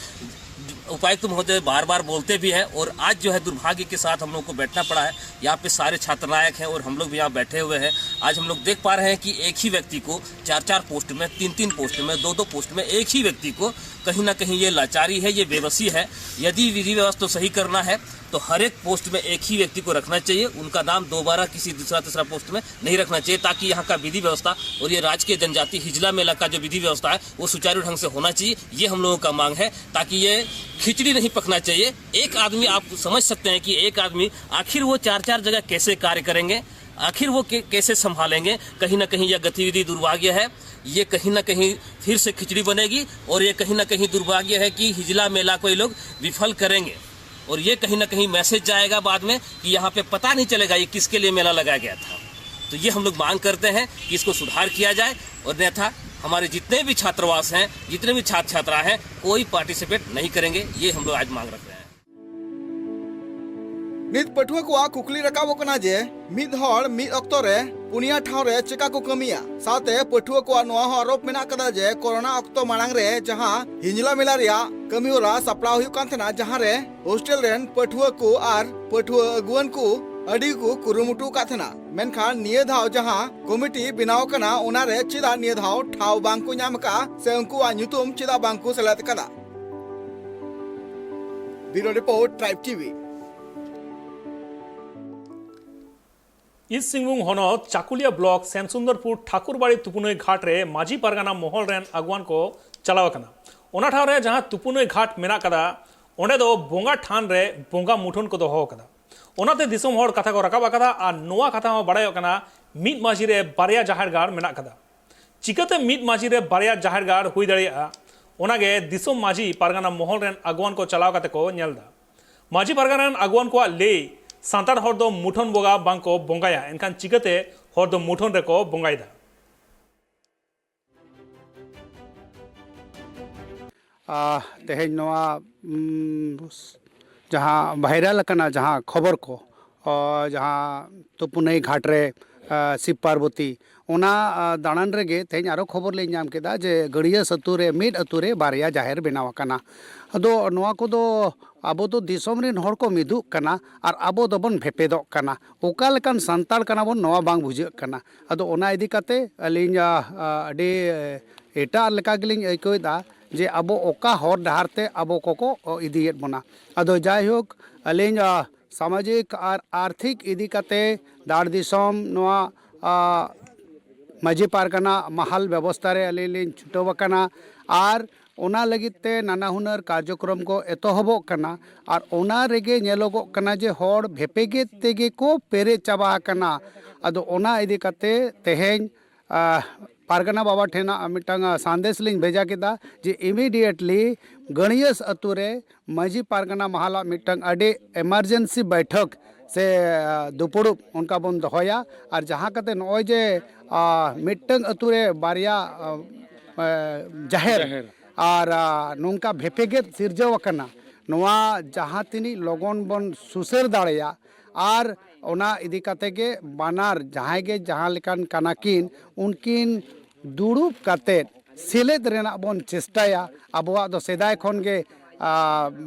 उपायुक्त महोदय बार बार बोलते भी हैं और आज जो है दुर्भाग्य के साथ हम लोग को बैठना पड़ा है। यहाँ पे सारे छात्र नायक हैं और हम लोग भी यहाँ बैठे हुए हैं। आज हम लोग देख पा रहे हैं कि एक ही व्यक्ति को चार चार पोस्ट में, तीन तीन पोस्ट में, दो दो पोस्ट में एक ही व्यक्ति को, कहीं ना कहीं ये लाचारी है, ये बेबसी है। यदि विधि व्यवस्था सही करना है तो हर एक पोस्ट में एक ही व्यक्ति को रखना चाहिए। उनका नाम दोबारा किसी दूसरा तीसरा पोस्ट में नहीं रखना चाहिए, ताकि यहाँ का विधि व्यवस्था और ये राजकीय जनजाति हिजला मेला का जो विधि व्यवस्था है, वो सुचारू ढंग से होना चाहिए। ये हम लोगों का मांग है, ताकि ये खिचड़ी नहीं पकना चाहिए। एक आदमी, आप समझ सकते हैं कि एक आदमी आखिर वो चार चार जगह कैसे कार्य करेंगे, आखिर वो के, कैसे संभालेंगे। कहीं ना कहीं यह गतिविधि दुर्भाग्य है, ये कहीं ना कहीं फिर से खिचड़ी बनेगी और ये कहीं ना कहीं दुर्भाग्य है कि हिजला मेला को ये लोग विफल करेंगे। और ये कहीं ना कहीं मैसेज जाएगा बाद में कि यहाँ पे पता नहीं चलेगा ये किसके लिए मेला लगाया गया था। तो ये हम लोग मांग करते हैं कि इसको सुधार किया जाए और अन्यथा हमारे जितने भी छात्रावास हैं, जितने भी छात्र छात्रा हैं, कोई पार्टिसिपेट नहीं करेंगे, ये हम लोग आज मांग रख रहे हैं। ᱱᱤᱛ ᱯᱟᱹᱴᱷᱩᱣᱟᱹ ᱠᱚᱣᱟᱜ ᱠᱩᱠᱞᱤ ᱨᱟᱠᱟᱵᱚᱜ ᱠᱟᱱᱟ ᱡᱮ ᱢᱤᱫ ᱦᱚᱲ ᱢᱤᱫ ᱚᱠᱛᱚ ᱨᱮ ᱯᱩᱱᱭᱟ ᱴᱷᱟᱶ ᱨᱮ ᱪᱮᱠᱟ ᱠᱚ ᱠᱟᱹᱢᱤᱭᱟ᱾ ᱥᱟᱶᱛᱮ ᱯᱟᱹᱴᱷᱩᱣᱟᱹ ᱠᱚᱣᱟᱜ ᱱᱚᱣᱟ ᱦᱚᱸ ᱟᱨᱳᱯ ᱢᱮᱱᱟᱜ ᱟᱠᱟᱫᱟ ᱡᱮ ᱠᱳᱨᱳᱱᱟ ᱚᱠᱛᱚ ᱢᱟᱲᱟᱝ ᱨᱮ ᱡᱟᱦᱟᱸ ᱦᱤᱧᱞᱟ ᱢᱮᱞᱟ ᱨᱮᱭᱟᱜ ᱠᱟᱹᱢᱤ ᱦᱚᱨᱟ ᱥᱟᱯᱲᱟᱣ ᱦᱩᱭᱩᱜ ᱠᱟᱱ ᱛᱟᱦᱮᱱᱟ, ᱡᱟᱦᱟᱸ ᱨᱮ ᱦᱳᱥᱴᱮᱞ ᱨᱮᱱ ᱯᱟᱹᱴᱷᱩᱣᱟᱹ ᱠᱚ ᱟᱨ ᱯᱟᱹᱴᱷᱩᱣᱟᱹ ᱟᱹᱜᱩᱣᱟᱹᱱ ᱠᱚ ᱟᱹᱰᱤ ᱠᱚ ᱠᱩᱨᱩᱢᱩᱴᱩ ᱟᱠᱟᱫ ᱛᱟᱦᱮᱱᱟ᱾ ᱢᱮᱱᱠᱷᱟᱱ ᱱᱤᱭᱟᱹ ᱫᱷᱟᱣ ᱡᱟᱦᱟᱸ ᱠᱚᱢᱤᱴᱤ ᱵᱮᱱᱟᱣ ᱟᱠᱟᱱᱟ, ᱚᱱᱟᱨᱮ ᱪᱮᱫᱟᱜ ᱱᱤᱭᱟᱹ ᱫᱷᱟᱣ ᱴᱷᱟᱶ ᱵᱟᱝ ᱠᱚ ᱧᱟᱢ ᱟᱠᱟᱫᱼᱟ ᱥᱮ ᱩᱱᱠᱩᱣᱟᱜ ᱧᱩᱛᱩᱢ ᱪᱮᱫᱟᱜ ᱵᱟᱝ ᱠᱚ ᱥᱮᱞᱮᱫ ᱟᱠᱟᱫᱟ? Bureau Report, Tribe T V. East Singhbhum ᱦᱚᱱᱚᱛ ᱪᱟᱠᱩᱞᱤᱭᱟ ᱵᱞᱚᱠ ᱥᱮᱢᱥᱩᱱᱫᱚᱨᱯᱩᱨ ᱴᱷᱟᱠᱩᱨᱵᱟᱲᱤ ᱛᱩᱯᱩᱱᱟᱹᱭ ᱜᱷᱟᱴ ᱨᱮ ᱢᱟᱹᱡᱷᱤ ᱯᱟᱨᱜᱟᱱᱟ ᱢᱚᱦᱚᱞ ᱨᱮᱱ ᱟᱹᱜᱩᱣᱟᱱ ᱠᱚ ᱪᱟᱞᱟᱣ ᱟᱠᱟᱱᱟ᱾ ᱚᱱᱟ ᱴᱷᱟᱶ ᱨᱮ ᱡᱟᱦᱟᱸ ᱛᱩᱯᱩᱱᱟᱹᱭ ᱜᱷᱟᱴ ᱢᱮᱱᱟᱜ ᱟᱠᱟᱫᱟ, ᱚᱸᱰᱮ ᱫᱚ ᱵᱚᱸᱜᱟ ᱴᱷᱟᱱ ᱨᱮ ᱵᱚᱸᱜᱟ ᱢᱩᱴᱷᱟᱹᱱ ᱠᱚ ᱫᱚᱦᱚ ᱟᱠᱟᱫᱟ᱾ ᱚᱱᱟᱛᱮ ᱫᱤᱥᱚᱢ ᱦᱚᱲ ᱠᱟᱛᱷᱟ ᱠᱚ ᱨᱟᱠᱟᱵ ᱟᱠᱟᱫᱟ᱾ ᱟᱨ ᱱᱚᱣᱟ ᱠᱟᱛᱷᱟ ᱦᱚᱸ ᱵᱟᱲᱟᱭᱚᱜ ᱠᱟᱱᱟ, ᱢᱤᱫ ᱢᱟᱹᱡᱷᱤ ᱨᱮ ᱵᱟᱨᱭᱟ ᱡᱟᱦᱮᱨ ᱜᱟᱲ ᱢᱮᱱᱟᱜ ᱟᱠᱟᱫᱟ᱾ ᱪᱤᱠᱟᱹᱛᱮ ᱢᱤᱫ ᱢᱟᱹᱡᱷᱤ ᱨᱮ ᱵᱟᱨᱭᱟ ᱡᱟᱦᱮᱨ ᱜᱟᱲ ᱦᱩᱭ ᱫᱟᱲᱮᱭᱟᱜᱼᱟ? ᱚᱱᱟᱜᱮ ᱫᱤᱥᱚᱢ ᱢᱟᱹᱡᱷᱤ ᱯᱟᱨᱜᱟᱱᱟ ᱢᱚᱦᱚᱞ ᱨᱮᱱ ᱟᱹᱜᱩᱣᱟᱱ ᱠᱚ ᱪᱟᱞᱟᱣ ᱠᱟᱛᱮ ᱠᱚ ᱧᱮᱞ ᱮᱫᱟ᱾ ᱢᱟᱹᱡᱷᱤ ᱯᱟᱨᱜᱟᱱᱟ ᱨᱮᱱ ᱟᱹᱜᱩᱣᱟᱱ ᱠᱚᱣᱟᱜ ᱞᱟᱹᱭ, ᱥᱟᱱᱛᱟᱲ ᱦᱚᱲ ᱫᱚ ᱢᱩᱴᱷᱟᱹᱱ ᱵᱚᱸᱜᱟ ᱵᱟᱝ ᱠᱚ ᱵᱚᱸᱜᱟᱭᱟ, ᱮᱱᱠᱷᱟᱱ ᱪᱤᱠᱟᱹᱛᱮ ᱦᱚᱲ ᱫᱚ ᱢᱩᱴᱷᱟᱹᱱ ᱨᱮᱠᱚ ᱵᱚᱸᱜᱟᱭᱮᱫᱟ? ᱟᱦ, ᱛᱮᱦᱮᱧ ᱱᱚᱣᱟ ᱩᱢ, ᱡᱟᱦᱟᱸ ᱵᱷᱟᱭᱨᱟᱞ ᱟᱠᱟᱱᱟ ᱡᱟᱦᱟᱸ ᱠᱷᱚᱵᱚᱨ ᱠᱚ, ᱚ, ᱡᱟᱦᱟᱸ ᱛᱩᱯᱩᱱᱟᱹᱭ ᱜᱷᱟᱴ ᱨᱮ ᱟ, ᱥᱤᱵ ᱯᱟᱨᱵᱚᱛᱤ, ᱚᱱᱟ ᱟ, ᱫᱟᱬᱟᱱ ᱨᱮᱜᱮ ᱛᱮᱦᱮᱧ ᱟᱨᱚ ᱠᱷᱚᱵᱚᱨ ᱞᱤᱧ ᱧᱟᱢ ᱠᱮᱫᱟ ᱡᱮ ᱜᱟᱹᱲᱭᱟᱹᱥ ᱟᱹᱛᱩ ᱨᱮ ᱢᱤᱫ ᱟᱹᱛᱩ ᱨᱮ ᱵᱟᱨᱭᱟ ᱡᱟᱦᱮᱨ ᱵᱮᱱᱟᱣ ᱟᱠᱟᱱᱟ᱾ ᱟᱫᱚ ᱱᱚᱣᱟ ᱠᱚᱫᱚ ᱟᱵᱚ ᱫᱚ ᱫᱤᱥᱚᱢ ᱨᱮᱱ ᱦᱚᱲ ᱠᱚ ᱢᱤᱫᱚᱜ ᱠᱟᱱᱟ ᱟᱨ ᱟᱵᱚ ᱫᱚᱵᱚᱱ ᱵᱷᱮᱯᱮᱫᱚᱜ ᱠᱟᱱᱟ᱾ ᱚᱠᱟ ᱞᱮᱠᱟᱱ ᱥᱟᱱᱛᱟᱲ ᱠᱟᱱᱟ ᱵᱚᱱ, ᱱᱚᱣᱟ ᱵᱟᱝ ᱵᱩᱡᱷᱟᱹᱜ ᱠᱟᱱᱟ᱾ ᱟᱫᱚ ᱚᱱᱟ ᱤᱫᱤ ᱠᱟᱛᱮ ᱟᱹᱞᱤᱧ ᱟ, ᱟ, ᱟᱹᱰᱤ ᱮᱴᱟᱜ ᱞᱮᱠᱟ ᱜᱮᱞᱤᱧ ᱟᱹᱭᱠᱟᱹᱣᱮᱫᱟ ᱡᱮ ᱟᱵᱚ ᱚᱠᱟ ᱦᱚᱨ ᱰᱟᱦᱟᱨ ᱛᱮ ᱟᱵᱚ ᱠᱚᱠᱚ ᱤᱫᱤᱭᱮᱫ ᱵᱚᱱᱟ᱾ ᱟᱫᱚ ᱡᱟᱭᱦᱳᱠ, ᱟᱹᱞᱤᱧ ᱟ, ᱥᱟᱢᱟᱡᱤᱠ ᱟᱨ ᱟᱨᱛᱷᱤᱠ ᱤᱫᱤ ᱠᱟᱛᱮ ᱫᱟᱲ ᱫᱤᱥᱚᱢ ᱱᱚᱣᱟ ᱟ, ᱢᱟᱹᱡᱷᱤ ᱯᱟᱨᱜᱟᱱᱟ ᱢᱟᱦᱟᱞ ᱵᱮᱵᱚᱥᱛᱷᱟ ᱨᱮ ᱟᱹᱞᱤᱧ ᱞᱤᱧ ᱪᱷᱩᱴᱟᱹᱣ ᱟᱠᱟᱱᱟ᱾ ᱟᱨ ᱚᱱᱟ ᱞᱟᱹᱜᱤᱫ ᱛᱮ ᱱᱟᱱᱟ ᱦᱩᱱᱟᱹᱨ ᱠᱟᱨᱡᱚᱠᱨᱚᱢ ᱠᱚ ᱮᱛᱚᱦᱚᱵᱚᱜ ᱠᱟᱱᱟ᱾ ᱟᱨ ᱚᱱᱟ ᱨᱮᱜᱮ ᱧᱮᱞᱚᱜᱚᱜ ᱠᱟᱱᱟ ᱡᱮ ᱦᱚᱲ ᱵᱷᱮᱯᱮᱜᱮᱫ ᱛᱮᱜᱮ ᱠᱚ ᱯᱮᱨᱮᱡ ᱪᱟᱵᱟ ᱟᱠᱟᱱᱟ᱾ ᱟᱫᱚ ᱚᱱᱟ ᱤᱫᱤ ᱠᱟᱛᱮ ᱛᱮᱦᱮᱧ ᱟ, ᱯᱟᱨᱜᱟᱱᱟ ᱵᱟᱵᱟ ᱴᱷᱮᱱᱟᱜ ᱢᱤᱫᱴᱟᱝ ᱟ, ᱥᱟᱸᱫᱮᱥ ᱞᱤᱧ ᱵᱷᱮᱡᱟ ᱠᱮᱫᱟ ᱡᱮ ᱤᱢᱤᱰᱤᱭᱮᱴᱞᱤ ᱜᱟᱹᱲᱤᱭᱟᱹᱥ ᱟᱹᱛᱩ ᱨᱮ ᱢᱟᱹᱡᱷᱤ ᱯᱟᱨᱜᱟᱱᱟ ᱢᱟᱦᱟᱞᱟᱜ ᱢᱤᱫᱴᱟᱝ ᱟᱹᱰᱤ ᱮᱢᱟᱨᱡᱮᱱᱥᱤ ᱵᱟᱭᱴᱷᱚᱠ ᱥᱮ ᱫᱩᱯᱩᱲᱩᱵ ᱚᱱᱠᱟ ᱵᱚᱱ ᱫᱚᱦᱚᱭᱟ᱾ ᱟᱨ ᱡᱟᱦᱟᱸ ᱠᱟᱛᱮ ᱱᱚᱜᱼᱚᱭ ᱡᱮ ᱢᱤᱫᱴᱟᱝ ᱟᱹᱛᱩ ᱨᱮ ᱵᱟᱨᱭᱟ ᱡᱟᱦᱮᱨ ᱟᱨ ᱱᱚᱝᱠᱟ ᱵᱷᱮᱯᱮᱜᱮᱫ ᱥᱤᱨᱡᱟᱹᱣ ᱟᱠᱟᱱᱟ, ᱱᱚᱣᱟ ᱡᱟᱦᱟᱸ ᱛᱤᱱᱟᱹᱜ ᱞᱚᱜᱚᱱ ᱵᱚᱱ ᱥᱩᱥᱟᱹᱨ ᱫᱟᱲᱮᱭᱟᱜ, ᱟᱨ ᱚᱱᱟ ᱤᱫᱤ ᱠᱟᱛᱮ ᱜᱮ ᱵᱟᱱᱟᱨ ᱡᱟᱦᱟᱸᱭ ᱜᱮ ᱡᱟᱦᱟᱸ ᱞᱮᱠᱟᱱ ᱠᱟᱱᱟ ᱠᱤᱱ, ᱩᱱᱠᱤᱱ ᱫᱩᱲᱩᱵ ᱠᱟᱛᱮ ᱥᱮᱞᱮᱫ ᱨᱮᱱᱟᱜ ᱵᱚᱱ ᱪᱮᱥᱴᱟᱭᱟ᱾ ᱟᱵᱚᱣᱟᱜ ᱫᱚ ᱥᱮᱫᱟᱭ ᱠᱷᱚᱱ ᱜᱮ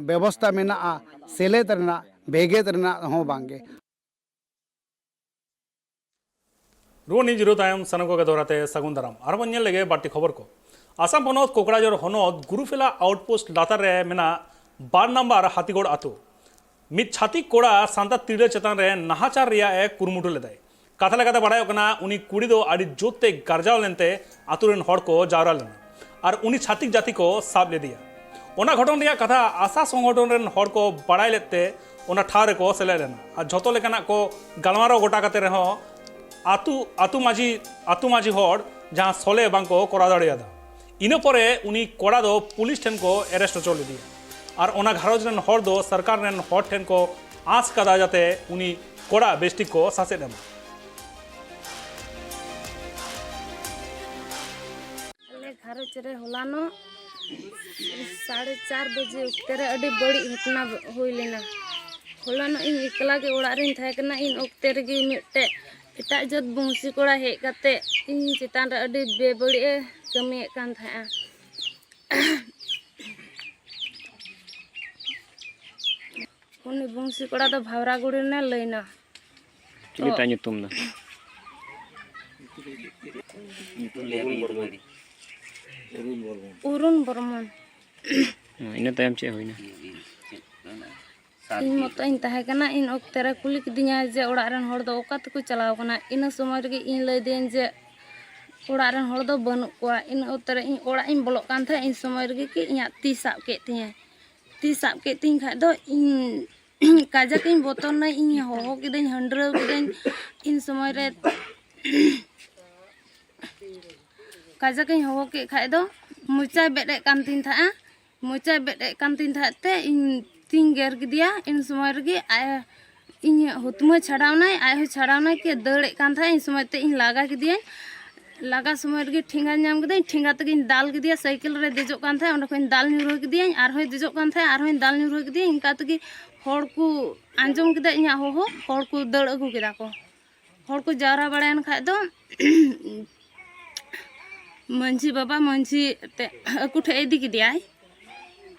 ᱵᱮᱵᱚᱥᱛᱟ ᱢᱮᱱᱟᱜᱼᱟ ᱥᱮᱞᱮᱫ ᱨᱮᱱᱟᱜ, ᱵᱷᱮᱜᱮᱫ ᱨᱮᱱᱟᱜ ᱦᱚᱸ ᱵᱟᱝᱜᱮ᱾ ᱨᱩᱣᱟᱹᱲ ᱱᱤᱡ ᱡᱤᱨᱟᱹᱣ ᱛᱟᱭᱚᱢ ᱥᱟᱱᱟᱢ ᱠᱚᱜᱮ ᱫᱚᱦᱲᱟ ᱛᱮ ᱥᱟᱹᱜᱩᱱ ᱫᱟᱨᱟᱢ᱾ ᱟᱨ ᱵᱚᱱ ᱧᱮᱞ ᱞᱮᱜᱮ ᱵᱟᱹᱲᱛᱤ ᱠᱷᱚᱵᱚᱨ ᱠᱚ᱾ ᱟᱥᱟᱢ ᱯᱚᱱᱚᱛ ᱠᱳᱠᱲᱟᱡᱚᱨ ᱦᱚᱱᱚᱛ ᱜᱩᱨᱩᱯᱷᱮᱞᱟ ᱟᱣᱩᱴᱯᱳᱥᱴ ᱞᱟᱛᱟᱨ ᱨᱮ ᱢᱮᱱᱟᱜ ᱵᱟᱨ ᱱᱟᱢᱵᱟᱨ ᱦᱟᱛᱤᱜᱚᱲ ᱟᱛᱳ᱾ ᱢᱤᱫ ᱪᱷᱟᱹᱛᱤᱠ ᱠᱚᱲᱟ ᱥᱟᱱᱛᱟᱲ ᱛᱤᱨᱞᱟᱹ ᱪᱮᱛᱟᱱ ᱨᱮ ᱱᱟᱦᱟᱪᱟᱨ ᱨᱮᱭᱟᱜ ᱮ ᱠᱩᱨᱩᱢᱩᱴᱩ ᱞᱮᱫᱟᱭ᱾ ᱠᱟᱛᱷᱟ ᱞᱮᱠᱟᱛᱮ ᱵᱟᱲᱟᱭᱚᱜ ᱠᱟᱱᱟ, ᱩᱱᱤ ᱠᱩᱲᱤ ᱫᱚ ᱟᱹᱰᱤ ᱡᱳᱨ ᱛᱮ ᱜᱟᱨᱡᱟᱣ ᱞᱮᱱᱛᱮ ᱟᱛᱳ ᱨᱮᱱ ᱦᱚᱲ ᱠᱚ ᱡᱟᱣᱨᱟ ᱞᱮᱱᱟ ᱟᱨ ᱩᱱᱤ ᱪᱷᱟᱹᱛᱤᱠ ᱡᱟᱹᱛᱤ ᱠᱚ ᱥᱟᱵ ᱞᱮᱫᱮᱭᱟ᱾ ᱚᱱᱟ ᱜᱷᱚᱴᱚᱱ ᱨᱮᱭᱟᱜ ᱠᱟᱛᱷᱟ ᱟᱥᱟ ᱥᱚᱝᱜᱚᱴᱷᱚᱱ ᱨᱮᱱ ᱦᱚᱲ ᱠᱚ ᱵᱟᱲᱟᱭ ᱞᱮᱫ ᱛᱮ ᱚᱱᱟ ᱴᱷᱟᱶ ᱨᱮᱠᱚ ᱥᱮᱞᱮᱫ ᱞᱮᱱᱟ ᱟᱨ ᱡᱷᱚᱛᱚ ᱞᱮᱠᱟᱱᱟᱜ ᱠᱚ ᱜᱟᱞᱢᱟᱨᱟᱣ ᱜᱚᱴᱟ ᱠᱟᱛᱮ ᱨᱮᱦᱚᱸ ᱟᱛᱳ ᱟᱛᱳ ᱢᱟᱹᱡᱷᱤ ᱟᱛᱳ ᱢᱟᱹᱡᱷᱤ ᱦᱚᱲ ᱡᱟᱦᱟᱸ ᱥᱚᱞᱦᱮ ᱵᱟᱝ ᱠᱚ ᱠᱚᱨᱟᱣ ᱫᱟᱲᱮᱭᱟᱫᱟ᱾ ᱤᱱᱟᱹ ᱯᱚᱨᱮ ᱩᱱᱤ ᱠᱚᱲᱟ ᱫᱚ ᱯᱩᱞᱤᱥ ᱴᱷᱮᱱ ᱠᱚ ᱮᱨᱮᱥᱴ ᱦᱚᱪᱚ ᱞᱮᱫᱮᱭᱟ ᱟᱨ ᱚᱱᱟ ᱜᱷᱟᱨᱚᱸᱡᱽ ᱨᱮᱱ ᱦᱚᱲ ᱫᱚ ᱥᱚᱨᱠᱟᱨ ᱨᱮᱱ ᱦᱚᱲ ᱴᱷᱮᱱ ᱠᱚ ᱟᱸᱥ ᱠᱟᱫᱟ ᱡᱟᱛᱮ ᱩᱱᱤ ᱠᱚᱲᱟ ᱵᱮᱥᱴᱷᱤᱠ ᱠᱚ ᱥᱟᱥᱮᱫ ᱮᱢᱟ᱾ ᱟᱞᱮ ᱜᱷᱟᱨᱚᱸᱡᱽ ᱨᱮ ᱦᱚᱞᱟᱱᱚᱜ ᱥᱟᱲᱮ ᱪᱟᱨ ᱵᱟᱡᱮ ᱚᱠᱛᱮ ᱨᱮ ᱟᱹᱰᱤ ᱵᱟᱹᱲᱤᱡ ᱜᱷᱚᱴᱚᱱᱟ ᱦᱩᱭ ᱞᱮᱱᱟ᱾ ᱦᱚᱞᱟᱱᱚᱜ ᱤᱧ ᱮᱠᱞᱟ ᱜᱮ ᱚᱲᱟᱜ ᱨᱤᱧ ᱛᱟᱦᱮᱸ ᱠᱟᱱᱟ᱾ ᱤᱱ ᱚᱠᱛᱮ ᱨᱮᱜᱮ ᱢᱤᱫᱴᱮᱡ ᱮᱴᱟᱜ ᱡᱟᱹᱛ ᱵᱚᱝᱥᱤ ᱠᱚᱲᱟ ᱦᱮᱡ ᱠᱟᱛᱮ ᱤᱧ ᱪᱮᱛᱟᱱ ᱨᱮ ᱟᱹᱰᱤ ᱵᱮᱵᱟᱹᱲᱤᱡ ᱮ ᱠᱟᱹᱢᱤᱭᱮᱫ ᱠᱟᱱ ᱛᱟᱦᱮᱸᱜᱼᱟ᱾ ᱩᱱᱤ ᱵᱚᱝᱥᱤ ᱠᱚᱲᱟ ᱫᱚ ᱵᱷᱟᱣᱨᱟᱜᱩᱲᱤ ᱨᱮᱱᱮ ᱞᱟᱹᱭᱱᱟ᱾ ᱪᱤᱞᱤ ᱛᱟᱭ ᱧᱩᱛᱩᱢ ᱫᱚ? ᱚᱨᱩᱱ ᱵᱚᱨᱢᱚᱱ᱾ ᱦᱮᱸ, ᱤᱱᱟᱹ ᱛᱟᱭᱚᱢ ᱪᱮᱫ ᱦᱩᱭᱱᱟ? ᱤᱧ ᱢᱚᱛᱚ ᱤᱧ ᱛᱟᱦᱮᱸ ᱠᱟᱱᱟ᱾ ᱤᱱ ᱚᱠᱛᱮ ᱨᱮ ᱠᱩᱞᱤ ᱠᱤᱫᱤᱧᱟᱭ ᱡᱮ ᱚᱲᱟᱜ ᱨᱮᱱ ᱦᱚᱲ ᱫᱚ ᱚᱠᱟ ᱛᱮᱠᱚ ᱪᱟᱞᱟᱣ ᱠᱟᱱᱟ᱾ ᱤᱱᱟᱹ ᱥᱚᱢᱚᱭ ᱨᱮᱜᱮ ᱤᱧ ᱞᱟᱹᱭ ᱫᱟᱹᱧ ᱡᱮ ᱚᱲᱟᱜ ᱨᱮᱱ ᱦᱚᱲ ᱫᱚ ᱵᱟᱹᱱᱩᱜ ᱠᱚᱣᱟ᱾ ᱤᱱᱟᱹ ᱚᱠᱛᱮ ᱨᱮ ᱤᱧ ᱚᱲᱟᱜ ᱤᱧ ᱵᱚᱞᱚᱜ ᱠᱟᱱ ᱛᱟᱦᱮᱸᱫ, ᱤᱱ ᱥᱚᱢᱚᱭ ᱨᱮᱜᱮ ᱠᱤ ᱤᱧᱟᱹᱜ ᱛᱤ ᱥᱟᱵ ᱠᱮᱫ ᱛᱤᱧᱟᱭ᱾ ᱛᱤ ᱥᱟᱵ ᱠᱮᱫ ᱛᱤᱧ ᱠᱷᱟᱡ ᱫᱚ ᱤᱧ ᱠᱟᱡᱟᱠ ᱤᱧ ᱵᱚᱛᱚᱨ ᱱᱟᱹᱧ, ᱤᱧ ᱦᱚᱦᱚ ᱠᱤᱫᱟᱹᱧ, ᱦᱟᱹᱱᱰᱨᱟᱹᱣ ᱠᱤᱫᱟᱹᱧ᱾ ᱤᱱ ᱥᱚᱢᱚᱭ ᱨᱮ ᱠᱟᱡᱟᱠ ᱤᱧ ᱦᱚᱦᱚ ᱠᱮᱫ ᱠᱷᱟᱡ ᱫᱚ ᱢᱚᱪᱟᱭ ᱵᱮᱫ ᱮᱫ ᱠᱟᱱ ᱛᱤᱧ ᱛᱟᱦᱮᱸᱜᱼᱟ᱾ ᱢᱚᱪᱟᱭ ᱵᱮᱫ ᱮᱫ ᱠᱟᱱ ᱛᱤᱧ ᱛᱟᱦᱮᱸᱫ ᱛᱮ ᱤᱧ ᱛᱤᱧ ᱜᱮᱨ ᱠᱮᱫᱮᱭᱟ᱾ ᱤᱱ ᱥᱚᱢᱚᱭ ᱨᱮᱜᱮ ᱟᱡ ᱤᱧ ᱦᱩᱛᱢᱟᱹ ᱪᱷᱟᱰᱟᱣᱱᱟᱭ, ᱟᱡ ᱦᱚᱸ ᱪᱷᱟᱰᱟᱣᱱᱟᱭ, ᱠᱤ ᱫᱟᱹᱲᱮᱫ ᱠᱟᱱ ᱛᱟᱦᱮᱸᱫ᱾ ᱤᱧ ᱥᱚᱢᱚᱭ ᱛᱮ ᱤᱧ ᱞᱟᱜᱟ ᱠᱮᱫᱮᱭᱟᱹᱧ᱾ ᱞᱟᱜᱟ ᱥᱚᱢᱚᱭ ᱨᱮᱜᱮ ᱴᱷᱮᱸᱜᱟ ᱧᱟᱢ ᱠᱮᱫᱟᱹᱧ, ᱴᱷᱮᱸᱜᱟ ᱛᱮᱜᱮᱧ ᱫᱟᱞ ᱠᱮᱫᱮᱭᱟ᱾ ᱥᱟᱭᱠᱮᱞ ᱨᱮ ᱫᱮᱡᱚᱜ ᱠᱟᱱ ᱛᱟᱦᱮᱸᱫ, ᱚᱸᱰᱮ ᱠᱷᱚᱱᱤᱧ ᱫᱟᱞ ᱧᱩᱨᱦᱟᱹ ᱠᱮᱫᱮᱭᱟᱹᱧ, ᱟᱨᱦᱚᱸᱭ ᱫᱮᱡᱚᱜ ᱠᱟᱱ ᱛᱟᱦᱮᱸᱫ, ᱟᱨᱦᱚᱸᱧ ᱫᱟᱞ ᱧᱩᱨᱦᱟᱹ ᱠᱮᱫᱮᱭᱟᱹᱧ᱾ ᱤᱱᱠᱟ ᱛᱮᱜᱮ ᱦᱚᱲ ᱠᱚ ᱟᱸᱡᱚᱢ ᱠᱮᱫᱟ ᱤᱧᱟᱹᱜ ᱦᱚᱦᱚ, ᱦᱚᱲ ᱠᱚ ᱫᱟᱹᱲ ᱟᱹᱜᱩ ᱠᱮᱫᱟ ᱠᱚ᱾ ᱦᱚᱲ ᱠᱚ ᱡᱟᱣᱨᱟ ᱵᱟᱲᱟᱭᱮᱱ ᱠᱷᱟᱡ ᱫᱚ ᱢᱟᱹᱡᱷᱤ ᱵᱟᱵᱟ ᱢᱟᱹᱡᱷᱤ ᱛᱮ ᱟᱹᱠᱩ ᱴᱷᱮᱡ ᱤᱫᱤ ᱠᱮᱫᱮᱭᱟᱭ᱾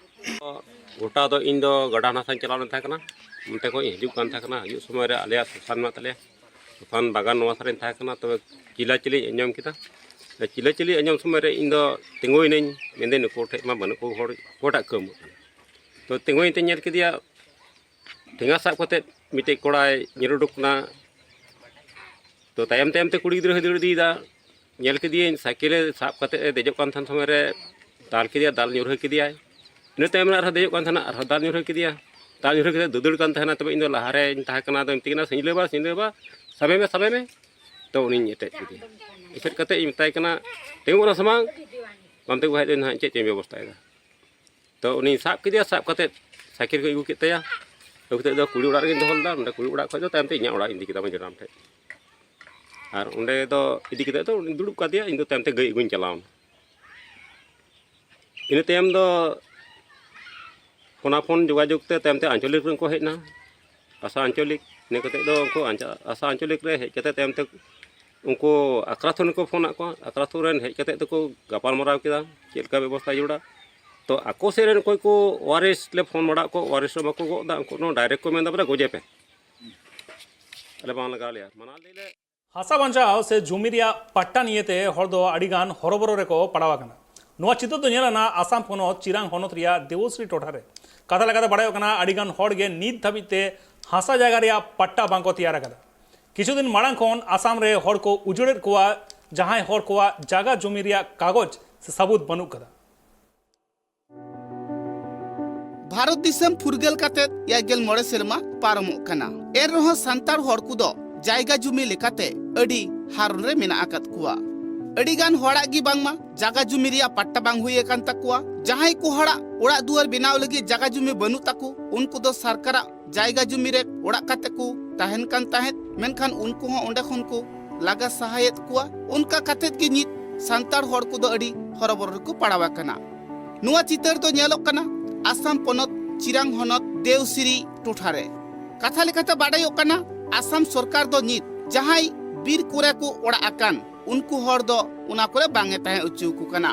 ᱜᱚᱴᱟ ᱫᱚ ᱤᱧ ᱫᱚ ᱜᱟᱰᱟ ᱦᱟᱱᱟ ᱥᱟᱧ ᱪᱟᱞᱟᱣ ᱞᱮᱱ ᱛᱟᱦᱮᱸ ᱠᱟᱱᱟ, ᱚᱱᱛᱮ ᱠᱷᱚᱱ ᱤᱧ ᱦᱤᱡᱩᱜ ᱠᱟᱱ ᱛᱟᱦᱮᱸ ᱠᱟᱱᱟ᱾ ᱦᱤᱡᱩᱜ ᱥᱚᱢᱚᱭ ᱨᱮ ᱟᱞᱮᱭᱟᱜ ᱥᱚᱥᱟᱱ ᱢᱮᱱᱟᱜ ᱛᱟᱞᱮᱭᱟ, ᱥᱚᱥᱟᱱ ᱵᱟᱜᱟᱱ ᱱᱚᱣᱟ ᱥᱟᱨᱤᱧ ᱛᱟᱦᱮᱸ ᱠᱟᱱᱟ᱾ ᱛᱚᱵᱮ ᱪᱤᱞᱟ ᱪᱤᱞᱤᱧ ᱟᱸᱡᱚᱢ ᱠᱮᱫᱟ᱾ ᱪᱤᱞᱟ ᱪᱤᱞᱤ ᱟᱸᱡᱚᱢ ᱥᱚᱢᱚᱭ ᱨᱮ ᱤᱧ ᱫᱚ ᱛᱤᱸᱜᱩᱭᱮᱱᱟᱹᱧ, ᱢᱮᱱᱫᱟᱹᱧ ᱱᱩᱠᱩ ᱴᱷᱮᱡ ᱢᱟ ᱵᱟᱹᱱᱩᱜ ᱠᱚ ᱦᱚᱲ, ᱚᱠᱚᱭᱴᱟᱜ ᱠᱟᱹᱢ ᱠᱟᱱᱟ? ᱛᱚ ᱛᱤᱸᱜᱩᱭᱮᱱ ᱛᱮᱧ ᱧᱮᱞ ᱠᱮᱫᱮᱭᱟ, ᱴᱷᱮᱸᱜᱟ ᱥᱟᱵ ᱠᱟᱛᱮᱫ ᱢᱤᱫᱴᱮᱡ ᱠᱚᱲᱟᱭ ᱧᱤᱨ ᱩᱰᱩᱠ ᱠᱟᱱᱟ᱾ ᱛᱚ ᱛᱟᱭᱚᱢ ᱛᱟᱭᱚᱢ ᱛᱮ ᱠᱩᱲᱤ ᱜᱤᱫᱽᱨᱟᱹ ᱦᱚᱸᱭ ᱫᱟᱹᱲ ᱤᱫᱤᱭᱮᱫᱟ᱾ ᱧᱮᱞ ᱠᱮᱫᱮᱭᱟᱹᱧ ᱥᱟᱭᱠᱮᱞ ᱨᱮ ᱥᱟᱵ ᱠᱟᱛᱮᱫ ᱮ ᱫᱮᱡᱚᱜ ᱠᱟᱱ ᱛᱟᱦᱮᱱ ᱥᱚᱢᱚᱭ ᱨᱮ ᱫᱟᱞ ᱠᱮᱫᱮᱭᱟ, ᱫᱟᱞ ᱧᱩᱨᱦᱟᱹ ᱠᱮᱫᱮᱭᱟᱭ᱾ ᱤᱱᱟᱹ ᱛᱟᱭᱚᱢ ᱨᱮ ᱟᱨᱦᱚᱸ ᱫᱮᱡᱚᱜ ᱠᱟᱱ ᱛᱟᱦᱮᱱᱟ, ᱟᱨᱦᱚᱸ ᱫᱟᱞ ᱧᱩᱨᱦᱟᱹ ᱠᱮᱫᱮᱭᱟ᱾ ᱫᱟᱞ ᱧᱩᱨᱦᱟᱹ ᱠᱟᱛᱮᱫ ᱫᱟᱹᱫᱟᱹᱲ ᱠᱟᱱ ᱛᱟᱦᱮᱱᱟ᱾ ᱛᱚᱵᱮ ᱤᱧ ᱫᱚ ᱞᱟᱦᱟᱨᱮᱧ ᱛᱟᱦᱮᱸ ᱠᱟᱱᱟ, ᱟᱫᱚᱧ ᱢᱮᱛᱟᱭ ᱠᱟᱱᱟ, "ᱥᱤᱧᱞᱟᱹ ᱵᱟ, ᱥᱤᱧᱞᱟᱹ ᱵᱟ, ᱥᱟᱵᱮ ᱢᱮ, ᱥᱟᱵᱮ ᱢᱮ᱾" ᱛᱚ ᱩᱱᱤᱧ ᱮᱴᱮᱫ ᱠᱮᱫᱮᱭᱟ᱾ ᱮᱴᱮᱫ ᱠᱟᱛᱮᱫ ᱤᱧ ᱢᱮᱛᱟᱭ ᱠᱟᱱᱟ, "ᱛᱤᱸᱜᱩ ᱠᱟᱱᱟ ᱥᱮ ᱵᱟᱝ? ᱵᱟᱢ ᱛᱤᱸᱜᱩ ᱠᱷᱟᱡ ᱫᱚ ᱱᱟᱦᱟᱜ ᱪᱮᱫ ᱪᱚᱧ ᱵᱮᱵᱚᱥᱛᱷᱟᱭᱮᱫᱟ᱾" ᱛᱚ ᱩᱱᱤᱧ ᱥᱟᱵ ᱠᱮᱫᱮᱭᱟ, ᱥᱟᱵ ᱠᱟᱛᱮᱫ ᱥᱟᱭᱠᱮᱞ ᱠᱚ ᱟᱹᱜᱩ ᱠᱮᱫ ᱛᱟᱭᱟ᱾ ᱟᱹᱜᱩ ᱠᱟᱛᱮᱫ ᱫᱚ ᱠᱩᱲᱤ ᱚᱲᱟᱜ ᱨᱮᱜᱮᱧ ᱫᱚᱦᱚ ᱞᱮᱫᱟ᱾ ᱱᱚᱸᱰᱮ ᱠᱩᱲᱤ ᱚᱲᱟᱜ ᱠᱷᱚᱡ ᱫᱚ ᱛᱟᱭᱚᱢ ᱛᱮ ᱤᱧᱟᱹᱜ ᱚᱲᱟᱜ ᱤᱧ ᱤᱫᱤ ᱠᱮᱫᱟ ᱢᱟᱹᱡᱷᱤ ᱦᱟᱲᱟᱢ ᱴᱷᱮᱡ᱾ ᱟᱨ ᱚᱸᱰᱮ ᱫᱚ ᱤᱫᱤ ᱠᱟᱛᱮᱫ ᱫᱚ ᱩᱱᱤ ᱫᱩᱲᱩᱵ ᱠᱟᱫᱮᱭᱟ, ᱤᱧ ᱫᱚ ᱛᱟᱭᱚᱢ ᱛᱮ ᱜᱟᱹᱭ ᱟᱹᱜᱩᱧ ᱪᱟᱞᱟᱣ ᱮᱱᱟ᱾ ᱤᱱᱟᱹ ᱛᱟᱭᱚᱢ ᱫᱚ ᱯᱷᱳᱱᱟᱯᱷᱳᱱ ᱡᱳᱜᱟᱡᱳᱜᱽ ᱛᱮ ᱛᱟᱭᱚᱢ ᱛᱮ ᱟᱧᱪᱚᱞᱤᱠ ᱨᱮᱱ ᱠᱚ ᱦᱮᱡ ᱮᱱᱟ, ᱟᱥᱟ ᱟᱧᱪᱚᱞᱤᱠ᱾ ᱤᱱᱟᱹ ᱠᱟᱛᱮᱫ ᱫᱚ ᱩᱱᱠᱩ ᱟᱧᱪᱟ-, ᱟᱥᱟ ᱟᱧᱪᱚᱞᱤᱠ ᱨᱮ ᱦᱮᱡ ᱠᱟᱛᱮᱫ ᱛᱟᱭᱚᱢ ᱛᱮ ᱩᱱᱠᱩ ᱟᱠᱨᱟᱛᱷᱩ ᱨᱮᱱ ᱠᱚ ᱯᱷᱳᱱᱟᱫ ᱠᱚᱣᱟ᱾ ᱟᱠᱨᱟᱛᱷᱩ ᱨᱮᱱ ᱦᱮᱡ ᱠᱟᱛᱮᱫ ᱫᱚᱠᱚ ᱜᱟᱯᱟᱞ ᱢᱟᱨᱟᱣ ᱠᱮᱫᱟ ᱪᱮᱫ ᱞᱮᱠᱟ ᱵᱮᱵᱚᱥᱛᱷᱟ ᱡᱟᱹᱨᱩᱲᱟ᱾ ᱛᱚ ᱟᱠᱚ ᱥᱮᱫ ᱨᱮᱱ ᱚᱠᱚᱭ ᱠᱚ ᱳᱟᱨᱮᱥ ᱞᱮ ᱯᱷᱳᱱ ᱵᱟᱲᱟᱜ ᱠᱚ, ᱳᱟᱨᱮᱥ ᱨᱮ ᱵᱟᱠᱚ ᱜᱚᱜ ᱮᱫᱟ, ᱩᱱᱠᱩ ᱱᱚᱣᱟ ᱰᱟᱭᱨᱮᱠᱴ ᱠᱚ ᱢᱮᱱᱫᱟ ᱵᱚᱞᱮ ᱜᱚᱡᱮ ᱯᱮ, ᱟᱞᱮ ᱵᱟᱝ ᱞᱟᱜᱟᱣ ᱞᱮᱭᱟ, ᱢᱟᱱᱟ ᱞᱟᱹᱭ ᱞᱮ᱾ ᱦᱟᱥᱟ ᱵᱟᱧᱪᱟᱣ ᱥᱮ ᱡᱩᱢᱤ ᱨᱮᱭᱟᱜ ᱯᱟᱴᱴᱟ ᱱᱤᱭᱮᱛᱮ ᱦᱚᱲ ᱫᱚ ᱟᱹᱰᱤᱜᱟᱱ ᱦᱚᱨᱚᱵᱚᱨᱚ ᱨᱮᱠᱚ ᱯᱟᱲᱟᱣ ᱟᱠᱟᱱᱟ᱾ ᱱᱚᱣᱟ ᱪᱤᱛᱟᱹᱨ ᱫᱚ ᱧᱮᱞ ᱮᱱᱟ ᱟᱥᱟᱢ ᱯᱚᱱᱚᱛ ᱪᱤᱨᱟᱝ ᱦᱚᱱᱚᱛ ᱨᱮᱭᱟᱜ ᱫᱮᱵᱚᱥᱨᱤ ᱴᱚᱴᱷᱟ ᱨᱮ᱾ ᱠᱟᱛᱷᱟ ᱞᱮᱠᱟᱛᱮ ᱵᱟᱲᱟᱭᱚᱜ ᱠᱟᱱᱟ, ᱟᱹᱰᱤᱜᱟᱱ ᱦᱚᱲ ᱜᱮ ᱱᱤᱛ ᱫᱷᱟᱹᱵᱤᱡ ᱛᱮ ᱦᱟᱥᱟ ᱡᱟᱭᱜᱟ ᱨᱮᱭᱟᱜ ᱯᱟᱴᱴᱟ ᱵᱟᱝᱠᱚ ᱛᱮᱭᱟᱨ ᱟᱠᱟᱫᱟ᱾ ᱠᱤᱪᱷᱩ ᱫᱤᱱ ᱢᱟᱲᱟᱝ ᱠᱷᱚᱱ ᱟᱥᱟᱢ ᱨᱮ ᱦᱚᱲ ᱠᱚ ᱩᱡᱟᱹᱲᱮᱫ ᱠᱚᱣᱟ, ᱡᱟᱦᱟᱸᱭ ᱦᱚᱲ ᱠᱚᱣᱟᱜ ᱡᱟᱭᱜᱟ ᱡᱩᱢᱤ ᱨᱮᱭᱟᱜ ᱠᱟᱜᱚᱡᱽ ᱥᱮ ᱥᱟᱹᱵᱩᱛ ᱵᱟᱹᱱᱩᱜ ᱟᱠᱟᱫᱟ᱾ ᱵᱷᱟᱨᱚᱛ ᱫᱤᱥᱚᱢ ᱯᱷᱩᱨᱜᱟᱹᱞ ᱠᱟᱛᱮ ᱮᱭᱟᱭ ᱜᱮᱞ ᱢᱚᱬᱮ ᱥᱮᱨᱢᱟ ᱯᱟᱨᱚᱢᱚᱜ ᱠᱟᱱᱟ᱾ ᱮᱱ ᱨᱮᱦᱚᱸ ᱥᱟᱱᱛᱟᱲ ᱦᱚᱲ ᱠᱚᱫᱚ ᱡᱟᱭᱜᱟ ᱡᱩᱢᱤ ᱞᱮᱠᱟᱛᱮ ᱟᱹᱰᱤ ᱦᱟᱨᱚᱱ ᱨᱮ ᱢᱮᱱᱟᱜ ᱟᱠᱟᱫ ᱠᱚᱣᱟ᱾ ᱟᱹᱰᱤ ᱜᱟᱱ ᱦᱚᱲᱟᱜ ᱜᱮ ᱵᱟᱝᱢᱟ ᱡᱟᱜᱟ ᱡᱩᱢᱤ ᱨᱮᱭᱟᱜ ᱯᱟᱴᱴᱟ ᱵᱟᱝ ᱦᱩᱭ ᱟᱠᱟᱱ ᱛᱟᱠᱚᱣᱟ᱾ ᱡᱟᱦᱟᱸᱭ ᱠᱚ ᱦᱚᱲᱟᱜ ᱚᱲᱟᱜ ᱫᱩᱣᱟᱹᱨ ᱵᱮᱱᱟᱣ ᱞᱟᱹᱜᱤᱫ ᱡᱟᱜᱟ ᱡᱩᱢᱤ ᱵᱟᱹᱱᱩᱜ ᱛᱟᱠᱚ, ᱩᱱᱠᱩ ᱫᱚ ᱥᱚᱨᱠᱟᱨᱟᱜ ᱡᱟᱭᱜᱟ ᱡᱩᱢᱤ ᱨᱮ ᱚᱲᱟᱜ ᱠᱟᱛᱮ ᱠᱚ ᱛᱟᱦᱮᱱ ᱠᱟᱱ ᱛᱟᱦᱮᱸᱫ, ᱢᱮᱱᱠᱷᱟᱱ ᱩᱱᱠᱩ ᱦᱚᱸ ᱚᱸᱰᱮ ᱠᱷᱚᱱ ᱠᱚ ᱞᱟᱜᱟ ᱥᱟᱦᱟᱭᱮᱫ ᱠᱚᱣᱟ᱾ ᱚᱱᱠᱟ ᱠᱟᱛᱮᱫ ᱜᱮ ᱱᱤᱛ ᱥᱟᱱᱛᱟᱲ ᱦᱚᱲ ᱠᱚᱫᱚ ᱟᱹᱰᱤ ᱦᱚᱨᱚᱵᱚᱨᱚ ᱨᱮᱠᱚ ᱯᱟᱲᱟᱣ ᱟᱠᱟᱱᱟ᱾ ᱱᱚᱣᱟ ᱪᱤᱛᱟᱹᱨ ᱫᱚ ᱧᱮᱞᱚᱜ ᱠᱟᱱᱟ ᱟᱥᱟᱢ ᱯᱚᱱᱚᱛ ᱪᱤᱨᱟᱝ ᱦᱚᱱᱚᱛ ᱫᱮᱣᱥᱤᱨᱤ ᱴᱚᱴᱷᱟ ᱨᱮ᱾ ᱠᱟᱛᱷᱟ ᱞᱮᱠᱟᱛᱮ ᱵᱟᱰᱟᱭᱚᱜ ᱠᱟᱱᱟ, ᱟᱥᱟᱢ ᱥᱚᱨᱠᱟᱨ ᱫᱚ ᱱᱤᱛ ᱡᱟᱦᱟᱸᱭ ᱵᱤᱨ ᱠᱚᱨᱮ ᱠᱚ ᱚᱲᱟᱜ ᱟᱠᱟᱱ, ᱩᱱᱠᱩ ᱦᱚᱲ ᱫᱚ ᱚᱱᱟ ᱠᱚᱨᱮ ᱵᱟᱝ ᱮ ᱛᱟᱦᱮᱸ ᱦᱚᱪᱚ ᱟᱠᱚ ᱠᱟᱱᱟ᱾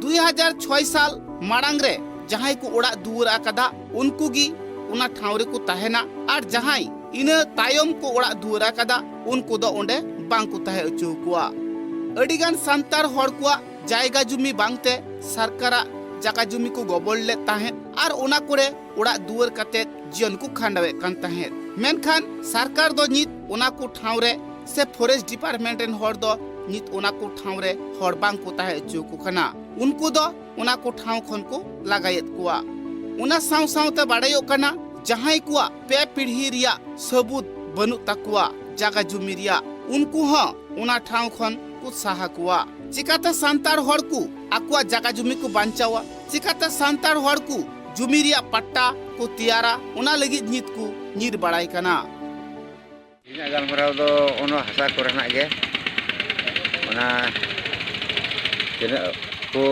ᱫᱩᱭ ᱦᱟᱡᱟᱨ ᱪᱷᱚᱭ ᱥᱟᱞ ᱢᱟᱲᱟᱝ ᱨᱮ ᱡᱟᱦᱟᱸᱭ ᱠᱚ ᱚᱲᱟᱜ ᱫᱩᱣᱟᱹᱨ ᱟᱠᱟᱫᱟ, ᱩᱱᱠᱩ ᱜᱮ ᱚᱱᱟ ᱴᱷᱟᱶ ᱨᱮᱠᱚ ᱛᱟᱦᱮᱱᱟ, ᱟᱨ ᱡᱟᱦᱟᱸᱭ ᱤᱱᱟᱹ ᱛᱟᱭᱚᱢ ᱠᱚ ᱚᱲᱟᱜ ᱫᱩᱣᱟᱹᱨ ᱟᱠᱟᱫᱟ, ᱩᱱᱠᱩ ᱫᱚ ᱚᱸᱰᱮ ᱵᱟᱝ ᱠᱚ ᱛᱟᱦᱮᱸ ᱦᱚᱪᱚ ᱟᱠᱚᱣᱟ᱾ ᱟᱹᱰᱤᱜᱟᱱ ᱥᱟᱱᱛᱟᱲ ᱦᱚᱲ ᱠᱚᱣᱟᱜ ᱡᱟᱭᱜᱟ ᱡᱩᱢᱤ ᱵᱟᱝᱛᱮ ᱥᱚᱨᱠᱟᱨᱟᱜ ᱡᱟᱭᱜᱟ ᱡᱩᱢᱤ ᱠᱚ ᱜᱚᱵᱚᱞ ᱞᱮᱫ ᱛᱟᱦᱮᱸᱫ ᱟᱨ ᱚᱱᱟ ᱠᱚᱨᱮ ᱚᱲᱟᱜ ᱫᱩᱣᱟᱹᱨ ᱠᱟᱛᱮ ᱡᱤᱭᱚᱱ ᱠᱚ ᱠᱷᱟᱸᱰᱟᱣᱮᱫ ᱠᱟᱱ ᱛᱟᱦᱮᱸᱫ᱾ ᱢᱮᱱᱠᱷᱟᱱ ᱥᱚᱨᱠᱟᱨ ᱫᱚ ᱱᱤᱛ ᱚᱱᱟ ᱠᱚ ᱴᱷᱟᱶ ᱨᱮ ᱥᱮ ᱯᱷᱚᱨᱮᱥᱴ ᱰᱤᱯᱟᱨᱴᱢᱮᱱᱴ ᱨᱮᱱ ᱦᱚᱲ ᱫᱚ ᱱᱤᱛ ᱚᱱᱟ ᱠᱚ ᱴᱷᱟᱶ ᱨᱮ ᱦᱚᱲ ᱵᱟᱝ ᱠᱚ ᱛᱟᱦᱮᱸ ᱦᱚᱪᱚ ᱟᱠᱚ ᱠᱟᱱᱟ᱾ ᱩᱱᱠᱩ ᱫᱚ ᱚᱱᱟ ᱠᱚ ᱴᱷᱟᱶ ᱠᱷᱚᱱ ᱠᱚ ᱞᱟᱜᱟᱭᱮᱫ ᱠᱚᱣᱟ᱾ ᱚᱱᱟ ᱥᱟᱶ ᱥᱟᱶᱛᱮ ᱵᱟᱰᱟᱭᱚᱜ ᱠᱟᱱᱟ, ᱡᱟᱦᱟᱸᱭ ᱠᱚᱣᱟᱜ ᱯᱮ ᱯᱤᱲᱦᱤ ᱨᱮᱭᱟᱜ ᱥᱟᱹᱵᱩᱫ ᱵᱟᱹᱱᱩᱜ ᱛᱟᱠᱚᱣᱟ ᱡᱟᱜᱟ ᱡᱩᱢᱤ ᱨᱮᱭᱟᱜ, ᱩᱱᱠᱩ ᱦᱚᱸ ᱚᱱᱟ ᱴᱷᱟᱶ ᱠᱷᱚᱱ ᱠᱚ ᱥᱟᱦᱟ ᱠᱚᱣᱟ᱾ ᱪᱤᱠᱟᱛᱮ ᱥᱟᱱᱛᱟᱲ ᱦᱚᱲ ᱠᱚ ᱟᱠᱚᱣᱟᱜ ᱡᱟᱜᱟ ᱡᱩᱢᱤ ᱠᱚ ᱵᱟᱧᱪᱟᱣᱟ? ᱪᱤᱠᱟᱛᱮ ᱥᱟᱱᱛᱟᱲ ᱦᱚᱲ ᱠᱚ ᱡᱩᱢᱤ ᱨᱮᱭᱟᱜ ᱯᱟᱴᱴᱟ ᱠᱚ ᱛᱮᱭᱟᱨᱟ? ᱚᱱᱟ ᱞᱟᱹᱜᱤᱫ ᱱᱤᱛ ᱠᱚ ᱧᱤᱨ ᱵᱟᱲᱟᱭ ᱠᱟᱱᱟ᱾ ᱤᱧᱟᱹᱜ ᱜᱟᱞᱢᱟᱨᱟᱣ ᱫᱚ ᱚᱱᱟ ᱦᱟᱥᱟ ᱠᱚᱨᱮᱱᱟᱜ ᱜᱮ, ᱚᱱᱟ ᱛᱤᱱᱟᱹᱜ ᱠᱚ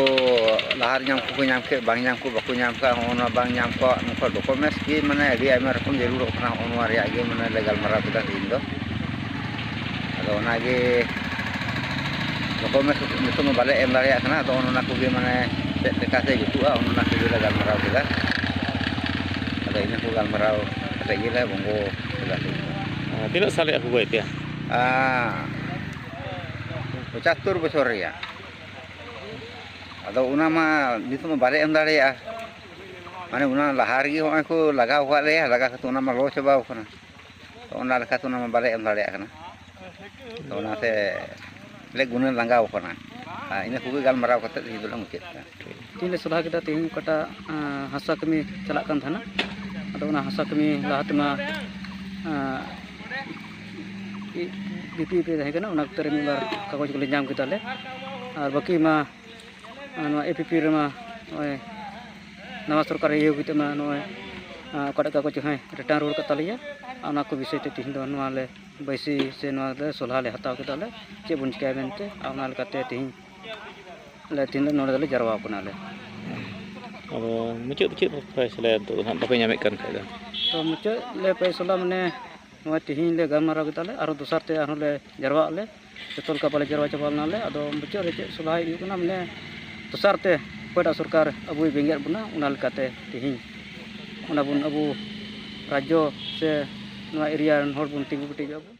ᱞᱟᱦᱟ ᱨᱮ ᱧᱟᱢ ᱠᱚᱠᱚ ᱧᱟᱢ ᱠᱮᱫ, ᱵᱟᱝ ᱧᱟᱢ ᱠᱚ ᱵᱟᱠᱚ ᱧᱟᱢ ᱠᱟᱜ, ᱦᱚᱸᱜᱼᱚ ᱱᱚᱣᱟ ᱵᱟᱝ ᱧᱟᱢ ᱠᱚ, ᱱᱚᱝᱠᱟ ᱰᱚᱠᱩᱢᱮᱱᱴᱥ ᱜᱮ ᱢᱟᱱᱮ ᱟᱹᱰᱤ ᱟᱭᱢᱟ ᱨᱚᱠᱚᱢ ᱡᱟᱹᱨᱩᱲᱚᱜ ᱠᱟᱱᱟ᱾ ᱦᱚᱸᱜᱼᱚ ᱱᱚᱣᱟ ᱨᱮᱭᱟᱜ ᱜᱮ ᱢᱟᱱᱮ ᱞᱮ ᱜᱟᱞᱢᱟᱨᱟᱣ ᱠᱮᱫᱟ ᱛᱮᱦᱮᱧ ᱫᱚ᱾ ᱟᱫᱚ ᱚᱱᱟᱜᱮ ᱰᱚᱠᱩᱢᱮᱱᱴᱥ ᱱᱤᱛᱚᱜ ᱢᱟ ᱵᱟᱞᱮ ᱮᱢ ᱫᱟᱲᱮᱭᱟᱜ ᱠᱟᱱᱟ᱾ ᱟᱫᱚ ᱚᱱᱟ ᱠᱚᱜᱮ ᱢᱟᱱᱮ ᱪᱮᱫ ᱞᱮᱠᱟᱛᱮ ᱡᱩᱛᱩᱜᱼᱟ, ᱚᱱᱟ ᱠᱚᱜᱮ ᱞᱮ ᱜᱟᱞᱢᱟᱨᱟᱣ ᱠᱮᱫᱟ᱾ ᱟᱫᱚ ᱤᱱᱟᱹ ᱠᱚ ᱜᱟᱞᱢᱟᱨᱟᱣ ᱠᱟᱛᱮ ᱜᱮᱞᱮ ᱵᱚᱝᱜᱚ ᱠᱮᱫᱟ᱾ ᱛᱤᱱᱟᱹᱜ ᱥᱟᱞ ᱨᱮᱭᱟᱜ ᱠᱚ ᱜᱚᱡ ᱯᱮᱭᱟ? ᱟᱨ ᱯᱚᱸᱪᱟᱛᱛᱳᱨ ᱵᱚᱪᱷᱚᱨ ᱨᱮᱭᱟᱜ᱾ ᱟᱫᱚ ᱚᱱᱟ ᱢᱟ ᱱᱤᱛᱚᱜ ᱢᱟ ᱵᱟᱞᱮ ᱮᱢ ᱫᱟᱲᱮᱭᱟᱜᱼᱟ᱾ ᱢᱟᱱᱮ ᱚᱱᱟ ᱞᱟᱦᱟ ᱨᱮᱜᱮ ᱦᱚᱸᱜᱼᱚᱭ ᱠᱚ ᱞᱟᱜᱟᱣ ᱟᱠᱟᱫ ᱞᱮᱭᱟ, ᱞᱟᱜᱟ ᱠᱟᱛᱮ ᱚᱱᱟ ᱢᱟ ᱞᱚ ᱪᱟᱵᱟᱣ ᱠᱟᱱᱟ᱾ ᱛᱚ ᱚᱱᱟ ᱞᱮᱠᱟᱛᱮ ᱚᱱᱟ ᱢᱟ ᱵᱟᱞᱮ ᱮᱢ ᱫᱟᱲᱮᱭᱟᱜ ᱠᱟᱱᱟ᱾ ᱛᱚ ᱚᱱᱟᱛᱮ ᱞᱮ ᱜᱩᱱᱟᱹᱱ ᱞᱟᱸᱜᱟᱣ ᱠᱟᱱᱟ᱾ ᱟᱨ ᱤᱱᱟᱹ ᱠᱚᱜᱮ ᱜᱟᱞᱢᱟᱨᱟᱣ ᱠᱟᱛᱮ ᱛᱮᱦᱮᱧ ᱫᱚᱞᱮ ᱢᱩᱪᱟᱹᱫ ᱠᱟᱜᱼᱟ᱾ ᱛᱮᱦᱮᱧ ᱞᱮ ᱥᱚᱞᱦᱟ ᱠᱮᱫᱟ, ᱛᱮᱦᱮᱧ ᱚᱠᱟᱴᱟᱜ, ᱟᱸ, ᱦᱟᱥᱟ ᱠᱟᱹᱢᱤ ᱪᱟᱞᱟᱜ ᱠᱟᱱ ᱛᱟᱦᱮᱱᱟ, ᱟᱫᱚ ᱚᱱᱟ ᱦᱟᱥᱟ ᱠᱟᱹᱢᱤ ᱞᱟᱦᱟ ᱛᱮᱢᱟ, ᱟᱸ, ᱤ-, ᱵᱤ ᱯᱤ ᱮᱯᱷ ᱨᱮ ᱛᱟᱦᱮᱸ ᱠᱟᱱᱟ, ᱚᱱᱟ ᱚᱠᱛᱚ ᱨᱮ ᱢᱤᱫ ᱵᱟᱨ ᱠᱟᱜᱚᱡᱽ ᱠᱚᱞᱮ ᱧᱟᱢ ᱠᱮᱫᱟ ᱞᱮ᱾ ᱟᱨ ᱵᱟᱹᱠᱤ ᱢᱟ, ᱟᱨ ᱱᱚᱣᱟ ᱮ ᱯᱤ ᱯᱤ ᱨᱮᱢᱟ ᱱᱚᱜᱼᱚᱭ ᱱᱟᱣᱟ ᱥᱚᱨᱠᱟᱨ ᱤᱭᱟᱹ ᱠᱟᱛᱮ ᱢᱟ ᱱᱚᱜᱼᱚᱭ, ᱟᱨ ᱚᱠᱟᱴᱟᱜ ᱠᱟᱜᱚᱡᱽ ᱦᱚᱸᱭ ᱨᱤᱴᱟᱨᱱ ᱨᱩᱣᱟᱹᱲ ᱠᱟᱜ ᱛᱟᱞᱮᱭᱟ᱾ ᱟᱨ ᱚᱱᱟ ᱠᱚ ᱵᱤᱥᱚᱭ ᱛᱮ ᱛᱮᱦᱮᱧ ᱫᱚ ᱱᱚᱣᱟ ᱞᱮ ᱵᱟᱹᱭᱥᱤ ᱥᱮ ᱱᱚᱣᱟ ᱞᱮ ᱥᱚᱞᱦᱟ ᱞᱮ ᱦᱟᱛᱟᱣ ᱠᱮᱫᱟ ᱞᱮ, ᱪᱮᱫ ᱵᱚᱱ ᱪᱤᱠᱟᱹᱭᱟ ᱢᱮᱱᱛᱮ᱾ ᱟᱨ ᱚᱱᱟ ᱞᱮᱠᱟᱛᱮ ᱛᱮᱦᱮᱧ ᱞᱮ, ᱛᱮᱦᱮᱧ ᱫᱚ ᱱᱚᱰᱮ ᱫᱚᱞᱮ ᱡᱟᱨᱣᱟ ᱠᱟᱱᱟ ᱞᱮ᱾ ᱟᱫᱚ ᱢᱩᱪᱟᱹᱫ ᱪᱮᱫ ᱯᱮ ᱯᱷᱮᱥᱞᱟᱭᱟ ᱱᱤᱛᱚᱜ ᱫᱚ ᱦᱟᱸᱜ ᱵᱟᱯᱮ ᱧᱟᱢᱮᱫ ᱠᱟᱱ ᱠᱷᱟᱡ ᱫᱚ? ᱛᱚ ᱢᱩᱪᱟᱹᱫ ᱞᱮ ᱯᱷᱮᱥᱞᱟ ᱢᱟᱱᱮ ᱱᱚᱜᱼᱚᱭ ᱛᱮᱦᱮᱧ ᱞᱮ ᱜᱟᱞᱢᱟᱨᱟᱣ ᱠᱮᱫᱟ ᱞᱮ, ᱟᱨᱦᱚᱸ ᱫᱚᱥᱟᱨ ᱛᱮ ᱟᱨᱦᱚᱸ ᱞᱮ ᱡᱟᱨᱣᱟᱜ ᱟᱞᱮ᱾ ᱡᱚᱛᱚ ᱞᱮᱠᱟ ᱵᱟᱞᱮ ᱡᱟᱨᱣᱟ ᱪᱟᱵᱟ ᱞᱮᱱᱟ ᱞᱮ᱾ ᱟᱫᱚ ᱢᱩᱪᱟᱹᱫ ᱨᱮ ᱪᱮᱫ ᱥᱚᱞᱦᱟ ᱦᱩᱭᱩᱜ ᱠᱟᱱᱟ, ᱢᱟᱱᱮ ᱫᱚᱥᱟᱨ ᱛᱮ ᱚᱠᱚᱭᱴᱟᱜ ᱥᱚᱨᱠᱟᱨ ᱟᱵᱚᱭ ᱵᱮᱸᱜᱮᱫ ᱵᱚᱱᱟ, ᱚᱱᱟ ᱞᱮᱠᱟᱛᱮ ᱛᱮᱦᱮᱧ ᱚᱱᱟ ᱵᱚᱱ ᱟᱵᱚ ᱨᱟᱡᱽᱡᱚ ᱥᱮ ᱱᱚᱣᱟ ᱮᱨᱤᱭᱟ ᱨᱮᱱ ᱦᱚᱲ ᱵᱚᱱ ᱛᱤᱸᱜᱩ ᱠᱮᱴᱮᱡᱚᱜᱼᱟ ᱵᱚᱱ᱾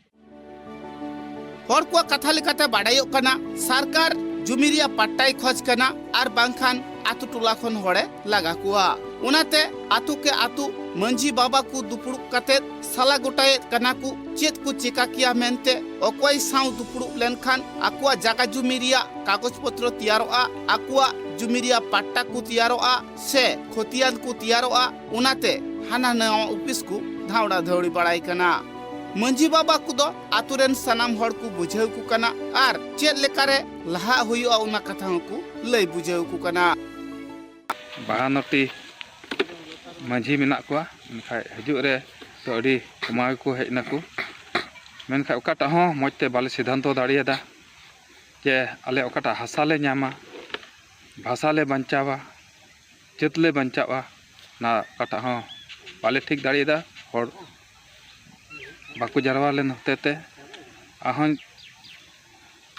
ᱦᱚᱲ ᱠᱚᱣᱟᱜ ᱠᱟᱛᱷᱟ ᱞᱮᱠᱟᱛᱮ ᱵᱟᱰᱟᱭᱚᱜ ᱠᱟᱱᱟ, ᱥᱚᱨᱠᱟᱨ ᱡᱩᱢᱤ ᱨᱮᱭᱟᱜ ᱯᱟᱴᱴᱟᱭ ᱠᱷᱚᱡᱽ ᱠᱟᱱᱟ ᱟᱨ ᱵᱟᱝᱠᱷᱟᱱ ᱟᱛᱳ ᱴᱚᱞᱟ ᱠᱷᱚᱱ ᱦᱚᱲᱮ ᱞᱟᱜᱟ ᱠᱚᱣᱟ᱾ ᱚᱱᱟᱛᱮ ᱟᱛᱳ ᱠᱮ ᱟᱛᱳ ᱢᱟᱹᱡᱷᱤ ᱵᱟᱵᱟ ᱠᱚ ᱫᱩᱯᱲᱩᱵ ᱠᱟᱛᱮ ᱥᱟᱞᱟ ᱜᱚᱴᱟᱭᱮᱫ ᱠᱟᱱᱟ ᱠᱚ ᱪᱮᱫ ᱠᱚ ᱪᱮᱠᱟ ᱠᱮᱭᱟ ᱢᱮᱱᱛᱮ, ᱚᱠᱚᱭ ᱥᱟᱶ ᱫᱩᱯᱲᱩᱵ ᱞᱮᱱᱠᱷᱟᱱ ᱟᱠᱚᱣᱟᱜ ᱡᱟᱜᱟ ᱡᱩᱢᱤ ᱨᱮᱭᱟᱜ ᱠᱟᱜᱚᱡᱽ ᱯᱚᱛᱨᱚ ᱛᱮᱭᱟᱨᱚᱜᱼᱟ, ᱟᱠᱚᱣᱟᱜ ᱡᱩᱢᱤ ᱨᱮᱭᱟᱜ ᱯᱟᱴᱴᱟ ᱠᱚ ᱛᱮᱭᱟᱨᱚᱜᱼᱟ ᱥᱮ ᱠᱷᱚᱛᱤᱭᱟᱱ ᱠᱚ ᱛᱮᱭᱟᱨᱚᱜᱼᱟ᱾ ᱚᱱᱟᱛᱮ ᱦᱟᱱᱟ ᱱᱟᱣᱟ ᱚᱯᱷᱤᱥ ᱠᱚ ᱫᱷᱟᱣᱲᱟ ᱫᱷᱟᱹᱣᱲᱤ ᱵᱟᱲᱟᱭ ᱠᱟᱱᱟ᱾ ᱢᱟᱹᱡᱷᱤ ᱵᱟᱵᱟ ᱠᱚᱫᱚ ᱟᱛᱳ ᱨᱮᱱ ᱥᱟᱱᱟᱢ ᱦᱚᱲ ᱠᱚ ᱵᱩᱡᱷᱟᱹᱣ ᱠᱚ ᱠᱟᱱᱟ ᱟᱨ ᱪᱮᱫ ᱞᱮᱠᱟᱨᱮ ᱞᱟᱦᱟᱜ ᱦᱩᱭᱩᱜᱼᱟ, ᱚᱱᱟ ᱠᱟᱛᱷᱟ ᱦᱚᱸᱠᱚ ᱞᱟᱹᱭ ᱵᱩᱡᱷᱟᱹᱣ ᱠᱚ ᱠᱟᱱᱟ᱾ ᱵᱟᱦᱟᱱᱱᱚ ᱴᱤ ᱢᱟᱹᱡᱷᱤ ᱢᱮᱱᱟᱜ ᱠᱚᱣᱟ, ᱢᱮᱱᱠᱷᱟᱱ ᱦᱤᱡᱩᱜ ᱨᱮ ᱛᱚ ᱟᱹᱰᱤ ᱠᱚᱢᱟᱣ ᱜᱮᱠᱚ ᱦᱮᱡ ᱱᱟᱠᱚ᱾ ᱢᱮᱱᱠᱷᱟᱱ ᱚᱠᱟᱴᱟᱜ ᱦᱚᱸ ᱢᱚᱡᱽ ᱛᱮ ᱵᱟᱞᱮ ᱥᱤᱫᱷᱟᱱᱛᱚ ᱫᱟᱲᱮᱭᱟᱫᱟ ᱡᱮ ᱟᱞᱮ ᱚᱠᱟᱴᱟᱜ ᱦᱟᱥᱟ ᱞᱮ ᱧᱟᱢᱟ, ᱵᱷᱟᱥᱟ ᱞᱮ ᱵᱟᱧᱪᱟᱣᱟ, ᱡᱟᱹᱛ ᱞᱮ ᱵᱟᱧᱪᱟᱣᱟ, ᱚᱱᱟ ᱚᱠᱟᱴᱟᱜ ᱦᱚᱸ ᱵᱟᱞᱮ ᱴᱷᱤᱠ ᱫᱟᱲᱮᱭᱟᱫᱟ᱾ ᱦᱚᱲ ᱵᱟᱠᱚ ᱡᱟᱨᱣᱟ ᱞᱮᱱ ᱦᱚᱛᱮ ᱛᱮ ᱟᱨᱦᱚᱸ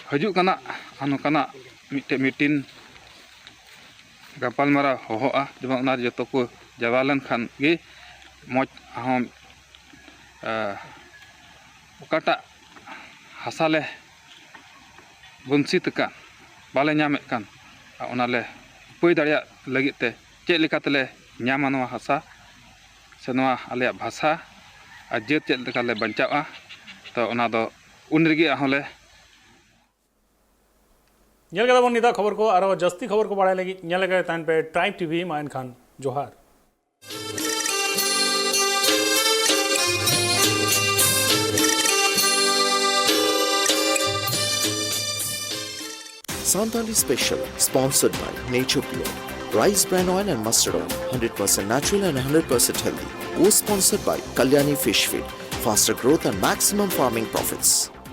ᱦᱤᱡᱩᱜ ᱠᱟᱱᱟ ᱟᱨ ᱱᱚᱝᱠᱟᱱᱟᱜ ᱢᱤᱫᱴᱮᱡ ᱢᱤᱴᱤᱝ ᱜᱟᱯᱟᱞᱢᱟᱨᱟᱣ ᱦᱚᱦᱚᱜᱼᱟ, ᱡᱮᱢᱚᱱ ᱚᱱᱟ ᱨᱮ ᱡᱚᱛᱚ ᱠᱚ ᱡᱟᱣᱨᱟ ᱞᱮᱱᱠᱷᱟᱱ ᱜᱮ ᱢᱚᱡᱽ ᱟᱨᱦᱚᱸ, ᱮ, ᱚᱠᱟᱴᱟᱜ ᱦᱟᱥᱟ ᱞᱮ ᱵᱚᱧᱪᱤᱛ ᱟᱠᱟᱱ, ᱵᱟᱞᱮ ᱧᱟᱢᱮᱫ ᱠᱟᱱ, ᱚᱱᱟᱞᱮ ᱩᱯᱟᱹᱭ ᱫᱟᱲᱮᱭᱟᱜ ᱞᱟᱹᱜᱤᱫ ᱛᱮ ᱪᱮᱫ ᱞᱮᱠᱟ ᱛᱮᱞᱮ ᱧᱟᱢᱟ ᱱᱚᱣᱟ ᱦᱟᱥᱟ ᱥᱮ ᱱᱚᱣᱟ ᱟᱞᱮᱭᱟᱜ ᱵᱷᱟᱥᱟ ᱟᱨ ᱡᱟᱹᱛ ᱪᱮᱫ ᱞᱮᱠᱟ ᱞᱮ ᱵᱟᱧᱪᱟᱣᱼᱟ, ᱛᱚ ᱚᱱᱟ ᱫᱚ ᱩᱱ ᱨᱮᱜᱮ ᱟᱨᱦᱚᱸ ᱞᱮ ᱧᱮᱞ ᱠᱮᱫᱟ ᱵᱚᱱ ᱱᱤᱛᱟᱜ ᱠᱷᱚᱵᱚᱨ ᱠᱚ᱾ ᱟᱨᱚ ᱡᱟᱹᱥᱛᱤ ᱠᱷᱚᱵᱚᱨ ᱠᱚ ᱵᱟᱲᱟᱭ ᱞᱟᱹᱜᱤᱫ ᱧᱮᱞ ᱟᱠᱟᱫ ᱛᱟᱦᱮᱱ ᱯᱮ ᱴᱨᱟᱭᱤᱵᱽ ᱴᱤᱵᱷᱤ᱾ ᱢᱟ ᱮᱱᱠᱷᱟᱱ ᱡᱚᱦᱟᱨ᱾ Santali Special, sponsored by Nature Pure, Rice Bran Oil and Mustard Oil, hundred percent natural and hundred percent healthy. Co-sponsored by Kalyani Fish Feed, faster growth and maximum farming profits.